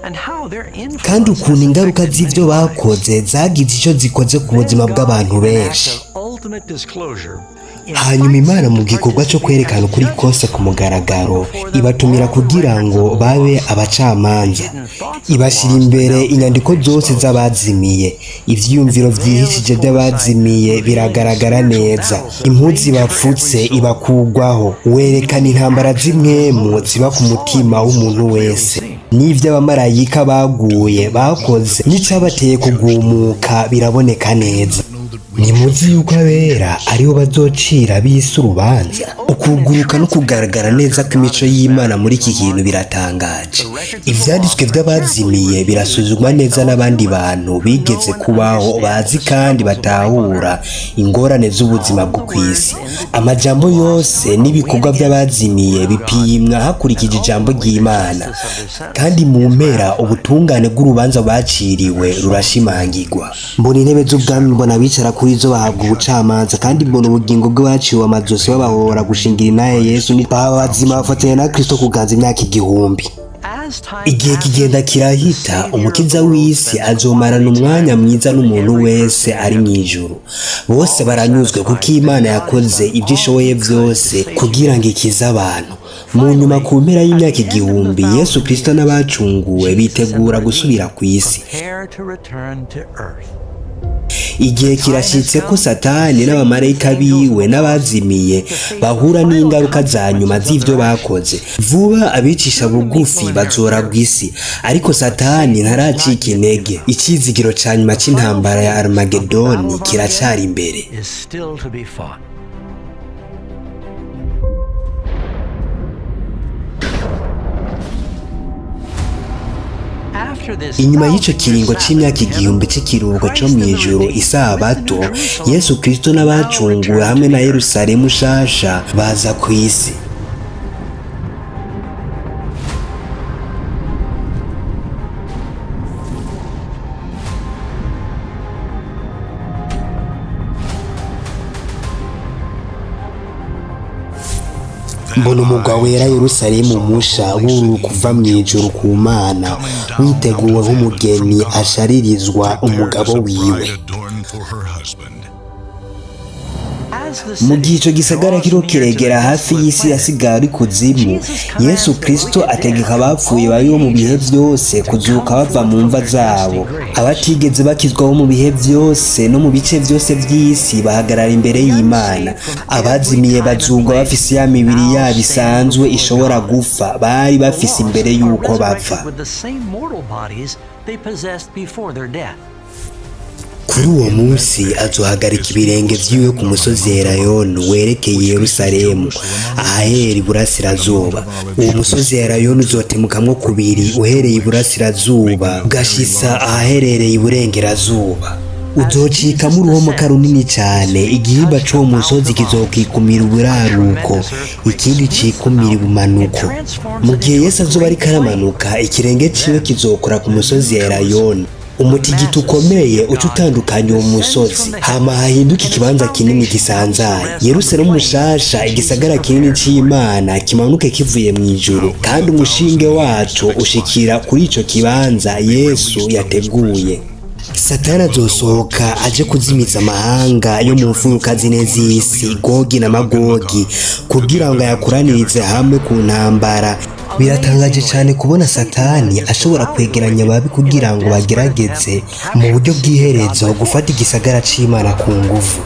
And how their influence Kandi ukuntu has ingaruka affected z'ivyo many lives. bakoze zagize ico zikoze ku buzima bw'abantu benshi. Hanyuma Imana, mu gikorwa cyo kwerekana ukuri kose ku mugaragaro, ibatumira kugira ngo babe abacamanza. Ibashyira imbere inyandiko zose z'abazimiye. Ivyiyumviro vyihishije by'abazimiye biragaragara neza. Impuzu ibapfutse ibakugwaho, werekana intambara z'impwemu ziba ku mutima w'umuntu wese, n'ivy'abamarayika baguye bakoze n'icabateye kugumuka biraboneka neza. Ntimuzi yuko abera aribo bazocira ab'isi urubanza? Ukuguruka no kugaragara neza kw'imico y'Imana muri iki kintu biratangaje. Ivyanditswe vy'abazimiye birasuzumwa neza n'abandi bantu bigeze kubaho, bazi kandi batahura ingorane z'ubuzima bwo ku isi. Amajambo yose n'ibikorwa by'abazimiye bipimwa hakurikije ijambo ry'Imana, kandi mu mpera ubutungane bw'urubanza baciriwe rurashimangirwa. Mbona intebe z'ubwami, mbona abicara kuri zo bahabwa ubucamanza, kandi mbona ubugingo bw'abaciwe amazosi babahora gushingira inahe Yesu, baba bazima bafatanya na Kristo kuganza imyaka 1000. Igihe kigenda kirahita, Umukiza w'isi azomarana umwanya mwiza n'umuntu wese ari mu ijuru. Bose baranyuzwe kuko Imana yakoze ibyo ishoboye byose kugira ngo ikize abantu. Mu nyuma, ku mpera y'imyaka 1000, Yesu Kristo n'abacunguwe bitegura gusubira ku isi. Prepare to return to earth. Igihe kirashyitse ko Satani n'abamarayika biwe n'abazimiye bahura n'ingaruka za nyuma z'ibyo bakoze. Vuba abicisha bugufi bazoragwa isi, ariko Satani ntaracika intege. Icyizigiro cya nyuma cy'intambara ya Armagedoni kiracyari imbere. Is still to be fought. After this Inyuma y'icyo kiringo cy'imyaka 1000 cy'ikiruhuko cyo mu ijuru, isabato, Yesu Kristo n'abacunguwe hamwe na Yerusalemu shasha baza ku isi. Mbona umugwa wera, Yerusalemu musha, wuruka kuva mu ijuru ku Mana, witeguwe nk'umugeni asharirizwa umugabo wiwe. Adorned for her husband. Mu gihe icyo gisagara kiriho kiregera hafi y'isi yasigaye ari kuzimu, Yesu Kristo ategeka abapfuye bariho mu bihe byose kuzuka bava mu mva zabo. Abatigeze bakizwaho mu bihe byose no mu bice byose by'isi bahagarara imbere y'Imana. Abazimiye bazugwa bafise ya mibiri yabo isanzwe ishobora gupfa bari bafise imbere y'uko bapfa. With the same mortal bodies they possessed before their death. Kuri uwo munsi azohagarika ibirenge vyiwe ku musozi Elayono werekeye Yerusalemu, ahahera iburasirazuba. Uwo musozi Elayono uzotemukamwo kubiri, uhereye iburasirazuba ugashitsa ahaherereye iburengerazuba. Uzocikamo uruhomoka runini cyane. Igihimba c'uwo musozi kizokikumira uburaruko, ikindi cikumira ibumanuko. Mu gihe Yesu azoba ariko aramanuka, ikirenge ciwe kizokora ku musozi Elayono. Umutigito ukomeye uca utandukanya uwo musozi, hama hahinduka ikibanza kinini gisanzaye. Yerusalemu mushasha, igisagara kinini c'Imana, kimanuke kivuye mu ijuru, kandi umushinge waco ushikira kuri ico kibanza Yesu yateguye. Satani azosohoka aje kuzimiza amahanga yo mu mfuruka zine z'isi, Gogi na Magogi, kugira ngo ayakoranirize hamwe ku ntambara. Biratangaje cyane kubona Satani ashobora kwegeranya ababi kugira ngo bagerageze mu buryo bw'iherezo gufata igisagara c'Imana ku nguvu.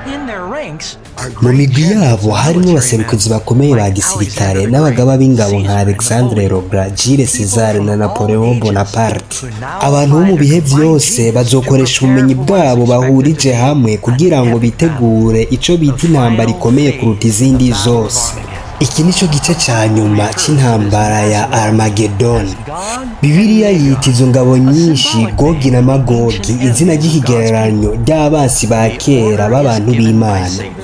In their ranks are Mu great migwi generals yabo and harimo military abaserukizi men bakomeye ba like gisirikare Alexander the n'abagaba Great, b'ingabo nka Caesar, and Alexandre Napoleon. Legrand, Jules People César na from all Napoleon ages Bonaparte. who now Abantu bo mu find a bihe combined byose genius to bazokoresha prepare ubumenyi for what's bwabo expected to bahurije be hamwe an kugira ngo epic battle, bitegure ico the bita intambara final ikomeye kuruta phase of the izindi Battle of zose. Armageddon. Iki nico gice ca nyuma Refers to this c'intambara ya massive army Armageddon. as Gog Bibiliya and yita Magog, izo ngabo a nyinshi symbolic Gogi name na for Magogi, ancient izina enemies of God's ry'ikigereranyo people. ry'abasi ba The kera order is b'abantu given by b'Imana. Satan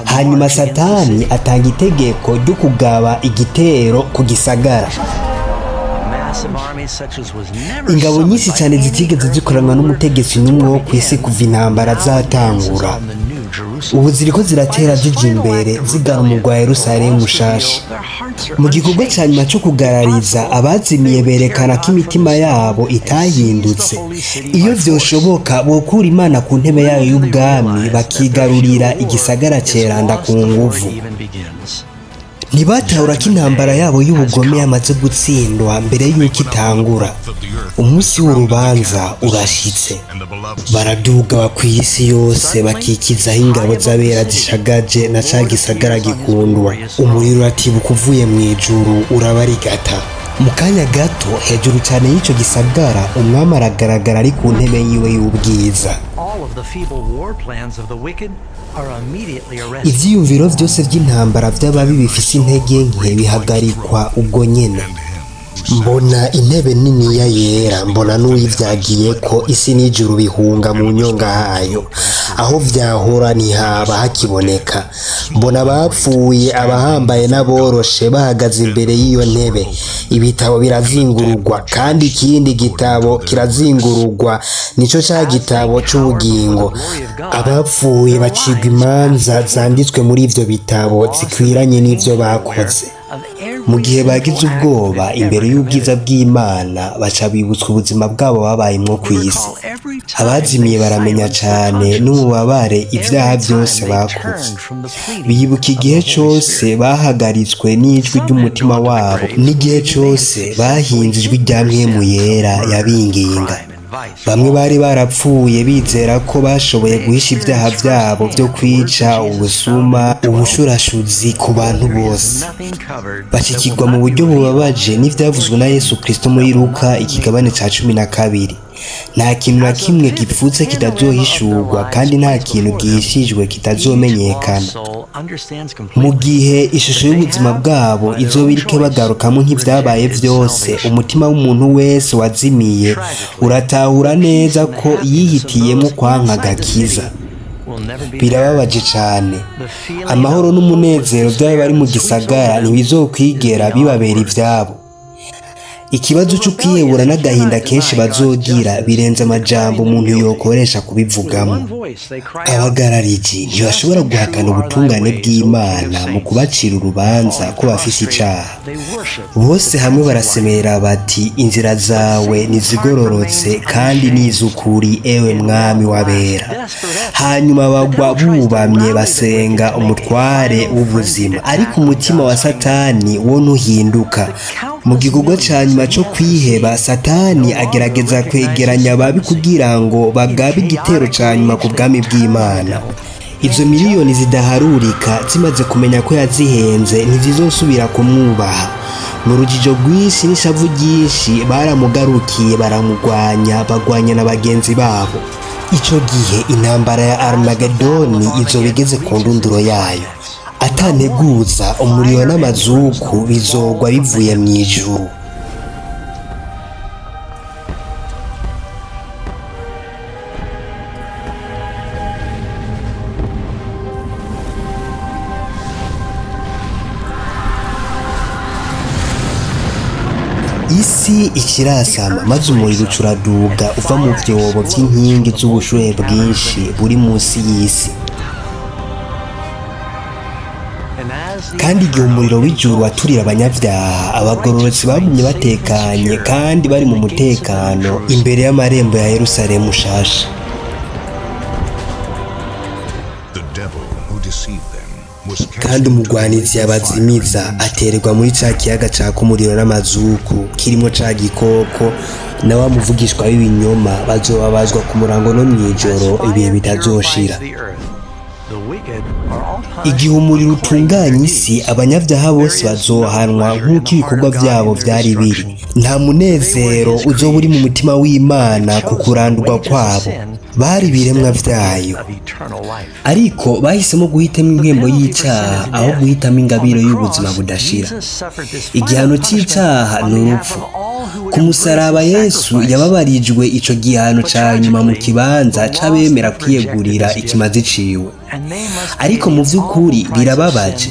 to Hanyuma march against the Satani city. atanga itegeko ryo kugaba igitero ku gisagara. A massive army such as was never Ingabo summoned nyinshi by cyane any zitigeze earthly zikoranwa ruler n'umutegetsi before n'umwe wo ku isi began kuva intambara now advances zatangura, on the New Jerusalem. ubu ziriko By ziratera this zija final imbere act of zigana rebellion, umugwa wa the Yerusalemu lost mushasha. reveal their hearts are Mu gikorwa cya nyuma unchanged. cyo If kugarariza, possible, abazimiye they would tear berekana ko God from imitima his throne yabo and seize the itahindutse. holy city Iyo by force. vyoshoboka, bokura Imana ku ntebe yayo Little do they y'ubwami, realize that their futile bakigarurira war igisagara is ceranda lost ku before it nguvu. even begins. Ntibatahura ko Judgment intambara Day yabo has y'ubugome come. yamaze gutsindwa mbere y'uko itangura. Umunsi w'urubanza urashitse. Baraduga bakwiye isi yose, bakikizaho Suddenly, ingabo high above the z'abera city, zishagaje the na ca Lord gisagara appears on his gikundwa. glorious throne. Umuriro uratibuka uvuye mu ijuru urabarigata. Mu kanya gato, hejuru cyane y'ico gisagara, umwami aragaragara ari ku ntebe yiwe y'ubwiza. All of the feeble war plans of the wicked are immediately arrested. Ivyiyumviro vyose vy'intambara vy'ababi bifise intege nke bihagarikwa ubwo nyene. Mbona intebe niniya yera, mbona n'uwivyagiye ko. Isi n'ijuru bihunga mu nyonga hayo, aho vyahora ntihaba hakiboneka. Mbona abapfuye, abahambaye n'aboroshe, bahagaze imbere y'iyo ntebe. Ibitabo birazingurugwa, kandi ikindi gitabo kirazingurugwa, nico ca As they gitabo cower before the c'ubugingo. glory of God, Abapfuye their bacigwa lives pass imanza before them, zanditswe muri ivyo bitabo lost and zikwiranye n'ivyo painfully aware bakoze. of Mu every gihe bagize sinful act ubwoba they've imbere ever y'ubwiza committed. bw'Imana, baca bibutswa ubuzima bwabo babayemwo They kw'isi. recall every time Abazimiye they baramenya silenced their cane conscience, n'ububabare ivyaha every vyose time they bakoze. turned from the pleading Bibuka of igihe the Holy cose Spirit. bahagaritswe n'ijwi Some had ry'umutima gone to the wabo, grave n'igihe believing they had cose successfully bahinze ijwi hidden rya their Mpwemu sins of Yera murder, yabinginga. crime, and vice from Bamwe all bari men. barapfuye bizera ko bashoboye They guhisha ivyaha experienced vyabo vyo firsthand the words kwica, that Jesus found in ubusuma, Luke 12. ubushurashuzi ku bantu There is bose. nothing covered that will Bashikirwa mu not be buryo revealed, bubabaje n'ivyavuzwe or na Yesu hidden Kristo muri that will Luka not be made ikigabane known. ca 12. Nta kintu na As a kimwe vivid gipfutse panorama of their kitazohishurwa, lives kandi nta placed kintu before them, gihishijwe each kitazomenyekana. lost soul understands Mu completely gihe ishusho that they y'ubuzima have, bwabo by their izoba own iriko choice, bagarukamo nk'ivyabaye rejected vyose, salvation. umutima w'umuntu wese wazimiye Tragically, uratahura the peace neza and the ko happiness of yihitiyemo those kwanka inside the agakiza. city will never be theirs. Birababaje cane. The feeling Amahoro of hopeless n'umunezero by'abari despair mu that sweeps over gisagara them is ntibizokwigera beyond bibabera words. ivyabo. Ikibazo The c'ukwihebura rebellious n'agahinda cannot kenshi deny God's bazogira justice birenze in amajambo declaring them umuntu guilty. yokoresha With one kubivugamo. voice they cry out, Abagarariji "Just ntibashobora and true guhakana are thy ubutungane ways, O King of bw'Imana mu saints." kubacira urubanza Falling ko bafise prostrate, icaha. they worship Bose the hamwe Prince of Life. barasemerera bati: inzira But zawe Satan's heart ntizigororotse remains kandi unchanged. n'iz'ukuri, ewe In mwami one last w'abera. desperate effort, Hanyuma the bagwa devil tries to bubamye rally the wicked basenga to make a umutware final frenzied w'ubuzima, ariko attack on umutima wa God's kingdom. Satani wo ntuhinduka. The Mu countless gikorwa ca millions nyuma that co he has kwiheba, deceived Satani no longer agerageza recognize his kwegeranya ababi supremacy. kugira ngo In bagabe igitero chaotic ca nyuma rage, ku they bwami turn on the bw'Imana. devil Izo and miliyoni judge zidaharurika zimaze kumenya ko yazihenze, ntizizosubira kumwubaha. Mu rujijo rwinshi n'ishavu ryinshi baramugarukiye, baramugwanya, bagwanya na bagenzi babo. Ico gihe intambara ya Armagedoni izoba igeze ku ndunduro yayo. Atanteguza, umuriro n'amazuku bizogwa bivuye mu ijuru. Isi ikirasama, maze umuriro ucuraduga uva mu vyobo vy'inkingi z'ubushuhe bwinshi buri munsi y'isi. And as the Kandi igihe umuriro w'ijuru waturira abanyabyaha, abagororotsi bagumye batekanye kandi bari mu mutekano imbere y'amarembo ya Yerusalemu shasha. The devil who deceived them was cast Kandi into the umugwanizi lake of fire yabazimiza and atererwa muri ca kiyaga caka umuriro n'amazuku kirimo ca gikoko na wa muvugishwa w'ibinyoma, bazobabazwa ku murango no mw'ijoro ibihe fire bitazoshira. purifies the earth, the wicked are all punished Igihe umuriro according to their utunganya isi, deeds. abanyabyaha bose bazohanwa nk'uko ibikorwa byabo byari biri. Nta munezero uzoba uri mu mutima w'Imana ku kurandurwa kwabo. Bari ibiremwa vyayo, Of eternal life. ariko bahisemo guhitamo impembo y'icyaha aho guhitamo ingabire y'ubuzima budashira. Igihano cy'icyaha ni urupfu. Ku musaraba Yesu yababarijwe ico gihano ca nyuma mu kibanza c'abemera kwiyegurira ikimazi ciwe. Ariko mu by'ukuri birababaje,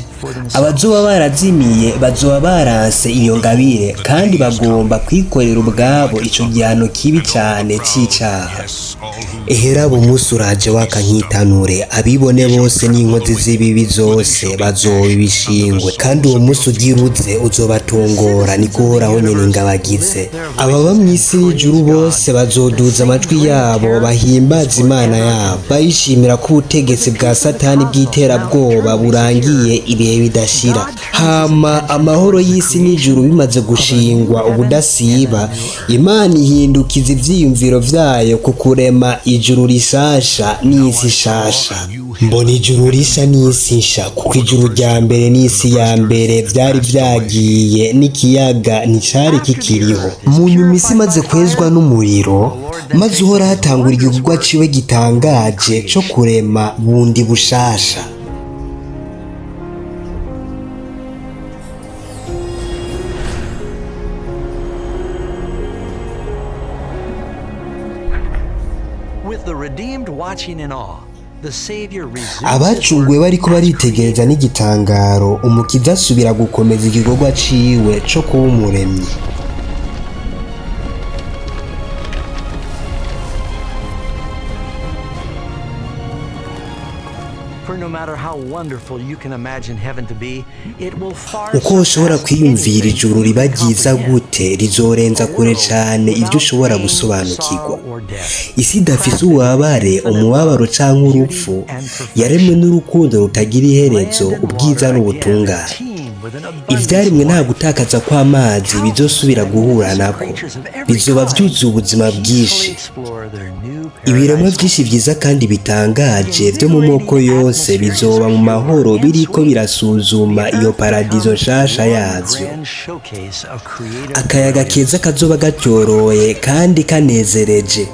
abazoba barazimiye bazoba baranse iyo ngabire kandi bagomba kwikorera ubwabo ico gihano kibi cane c'icaha. Yes, all who Ehera umunsi uraje waka nkitanure, abibone bose n'inkozi z'ibibi zose bazoba ibishingwe, kandi uwo munsi ugira uze uzobatongora, niko Uhoraho nyene ingabagize. Ababa mw'isi n'ijuru bose bazoduza amajwi yabo bahimbaza Imana yabo, bayishimira ko ubutegetsi bwa Satani bw'iterabwoba burangiye ibihe bidashira. Hama amahoro y'isi n'ijuru bimaze gushingwa ubudasiba, Imana ihindukiza ivyiyumviro vyayo ku kurema ijuru rishasha n'isi shasha. Mbona ijuru risha n'isi nsha, kuko ijuru rya mbere n'isi ya mbere vyari vyagiye, n'ikiyaga nticari kikiriho. Mu nyuma isi imaze kwezwa n'umuriro, maze Uhoraho atangura igikorwa ciwe gitangaje co kurema bundi bushasha. With the redeemed watching in awe, the Savior resumes his Abacunguwe work bariko as baritegereza n'igitangaro, Umukiza asubira gukomeza igikorwa ciwe co kuba umuremyi. For no matter how wonderful you can imagine heaven to be, it will far Uko ushobora surpass kwiyumvira anything ijuru you riba can ryiza comprehend. gute, rizorenza kure cane ivyo ushobora gusobanukirwa. Isi idafise ububabare, umubabaro canke urupfu, yaremwe n'urukundo rutagira iherezo, ubwiza n'ubutungane. Ivyaremwe nta gutakaza kw'amazi bizosubira guhura nako, bizoba vyuzuye ubuzima bwinshi. Ibiremwa vyinshi vyiza kandi bitangaje vyo mu moko yose bizoba mu mahoro biriko birasuzuma iyo paradizo nshasha yavyo. Akayaga keza kazoba gatyoroye kandi kanezereje.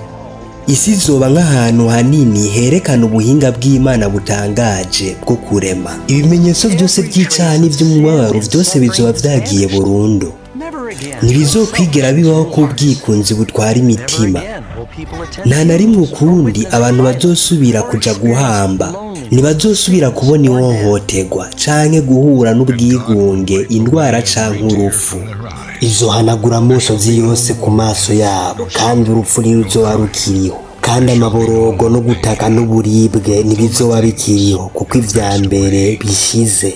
Isi izoba nk'ahantu hanini herekana ubuhinga bw'Imana butangaje bwo kurema. Ibimenyetso vyose vy'icaha n'ivy'umubabaro vyose bizoba vyagiye burundu. Ntibizokwigera bibaho ko ubwikunzi butwara imitima. Nta na rimwe ukundi abantu bazosubira kuja guhamba, ntibazosubira kubona ihohoterwa canke guhura n'ubwigunge, indwara canke urupfu. Izohanagura amosozi yose ku maso yabo, kandi urupfu ntiruzoba rukiriho, kandi amaborogo no gutaka n'uburibwe ntibizoba bikiriho, kuko ivya mbere bishize.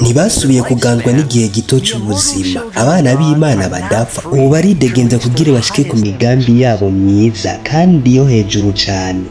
Ntibasubiye kuganzwa n'igihe gito cy'ubuzima. Abana b'Imana badapfa ubu baridegenza kugira bashike ku migambi yabo myiza kandi yo hejuru cane.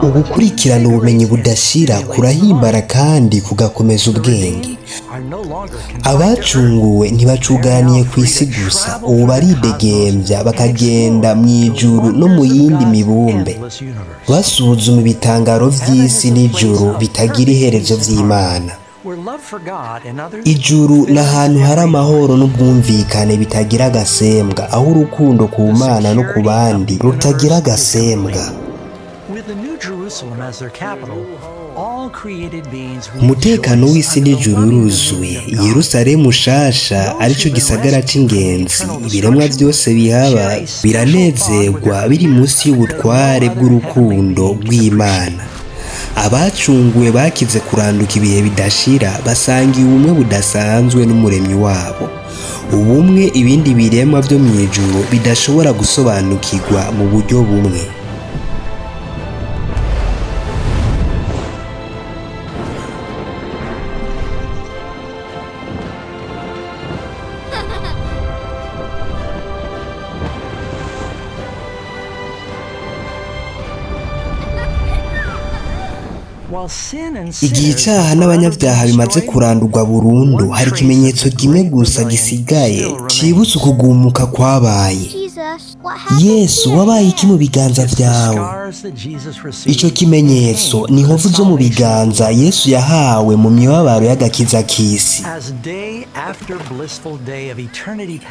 Ugukurikirana ubumenyi budashira kurahimbara kandi kugakomeza ubwenge. Abacunguwe ntibacuganiye ku isi gusa, ubu baridegembya bakagenda mu ijuru no mu yindi mibumbe, basuzuma ibitangaro vy'isi n'ijuru bitagira iherezo vy'Imana. Ijuru ni ahantu hari amahoro n'ubwumvikane bitagira agasembwa, aho urukundo ku Mana no ku bandi rutagira agasembwa. Umutekano w'isi n'ijuru uruzuye. Yerusalemu shasha arico gisagara c'ingenzi, ibiremwa vyose bihaba biranezerwa biri munsi y'ubutware bw'urukundo rw'Imana. Abacunguwe bakize kuranduka ibihe bidashira, basangiye ubumwe budasanzwe n'umuremyi wabo, ubumwe ibindi biremwa vyo mw'ijuru bidashobora gusobanukirwa mu buryo bumwe. Igihe icaha n'abanyabyaha bimaze kurandurwa burundu, hari ikimenyetso kimwe gusa gisigaye cibutsa ukugumuka kwabaye. Yesu, wabaye iki mu biganza vyawe? Ico kimenyetso ni inkovu zo mu biganza Yesu yahawe mu mibabaro y'agakiza k'isi.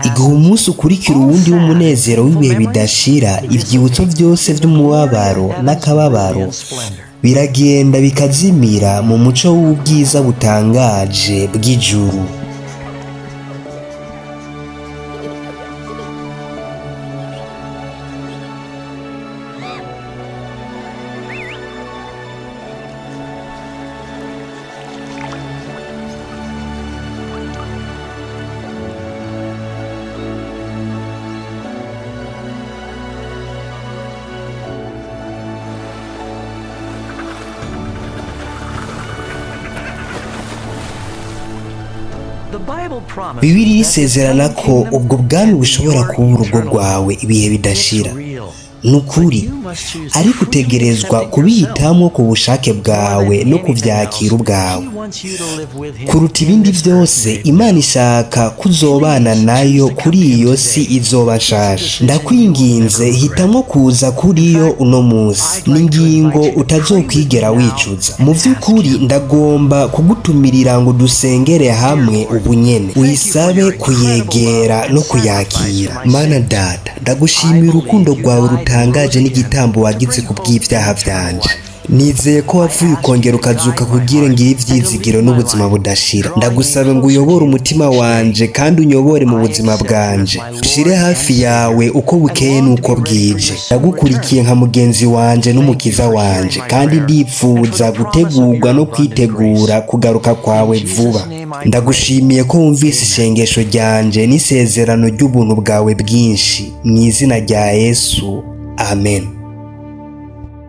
Igihe umunsi ukurikira uwundi w'umunezero w'ibihe bidashira, ivyibutso vyose vy'umubabaro n'akababaro biragenda bikazimira mu muco w'ubwiza butangaje bw'ijuru. Bibiliya isezerana ko ubwo bwami bushobora kuba urugo rwawe ibihe bidashira. Ni ukuri, ariko utegerezwa kubihitamo ku bushake bwawe no kuvyakira ubwawe. Kuruta ibindi vyose, Imana ishaka kuzobana nayo kuri iyo si izoba nshasha. Ndakwinginze, hitamwo kuza kuri yo uno munsi. Ni ingingo utazokwigera wicuza. Mu vy'ukuri ndagomba kugutumirira ngo dusengere hamwe ubu nyene, uyisabe kuyegera no kuyakira. Mana Data, ndagushimira urukundo rwawe rutangaje n'igitambo wagize ku bw'ivyaha vyanje. Nizeye ko wapfuye ukongera ukazuka kugira ngire ivyizigiro n'ubuzima budashira. Ndagusaba ngo uyobore umutima wanje kandi unyobore mu buzima bwanje, ushire hafi yawe uko bukeye n'uko bwije. Ndagukurikiye nka mugenzi wanje n'umukiza wanje, kandi ndipfuza gutegurwa no kwitegura kugaruka kwawe vuba. Ndagushimiye ko wumvise isengesho ryanje n'isezerano ry'ubuntu bwawe bwinshi. Mu izina rya Yesu, amen.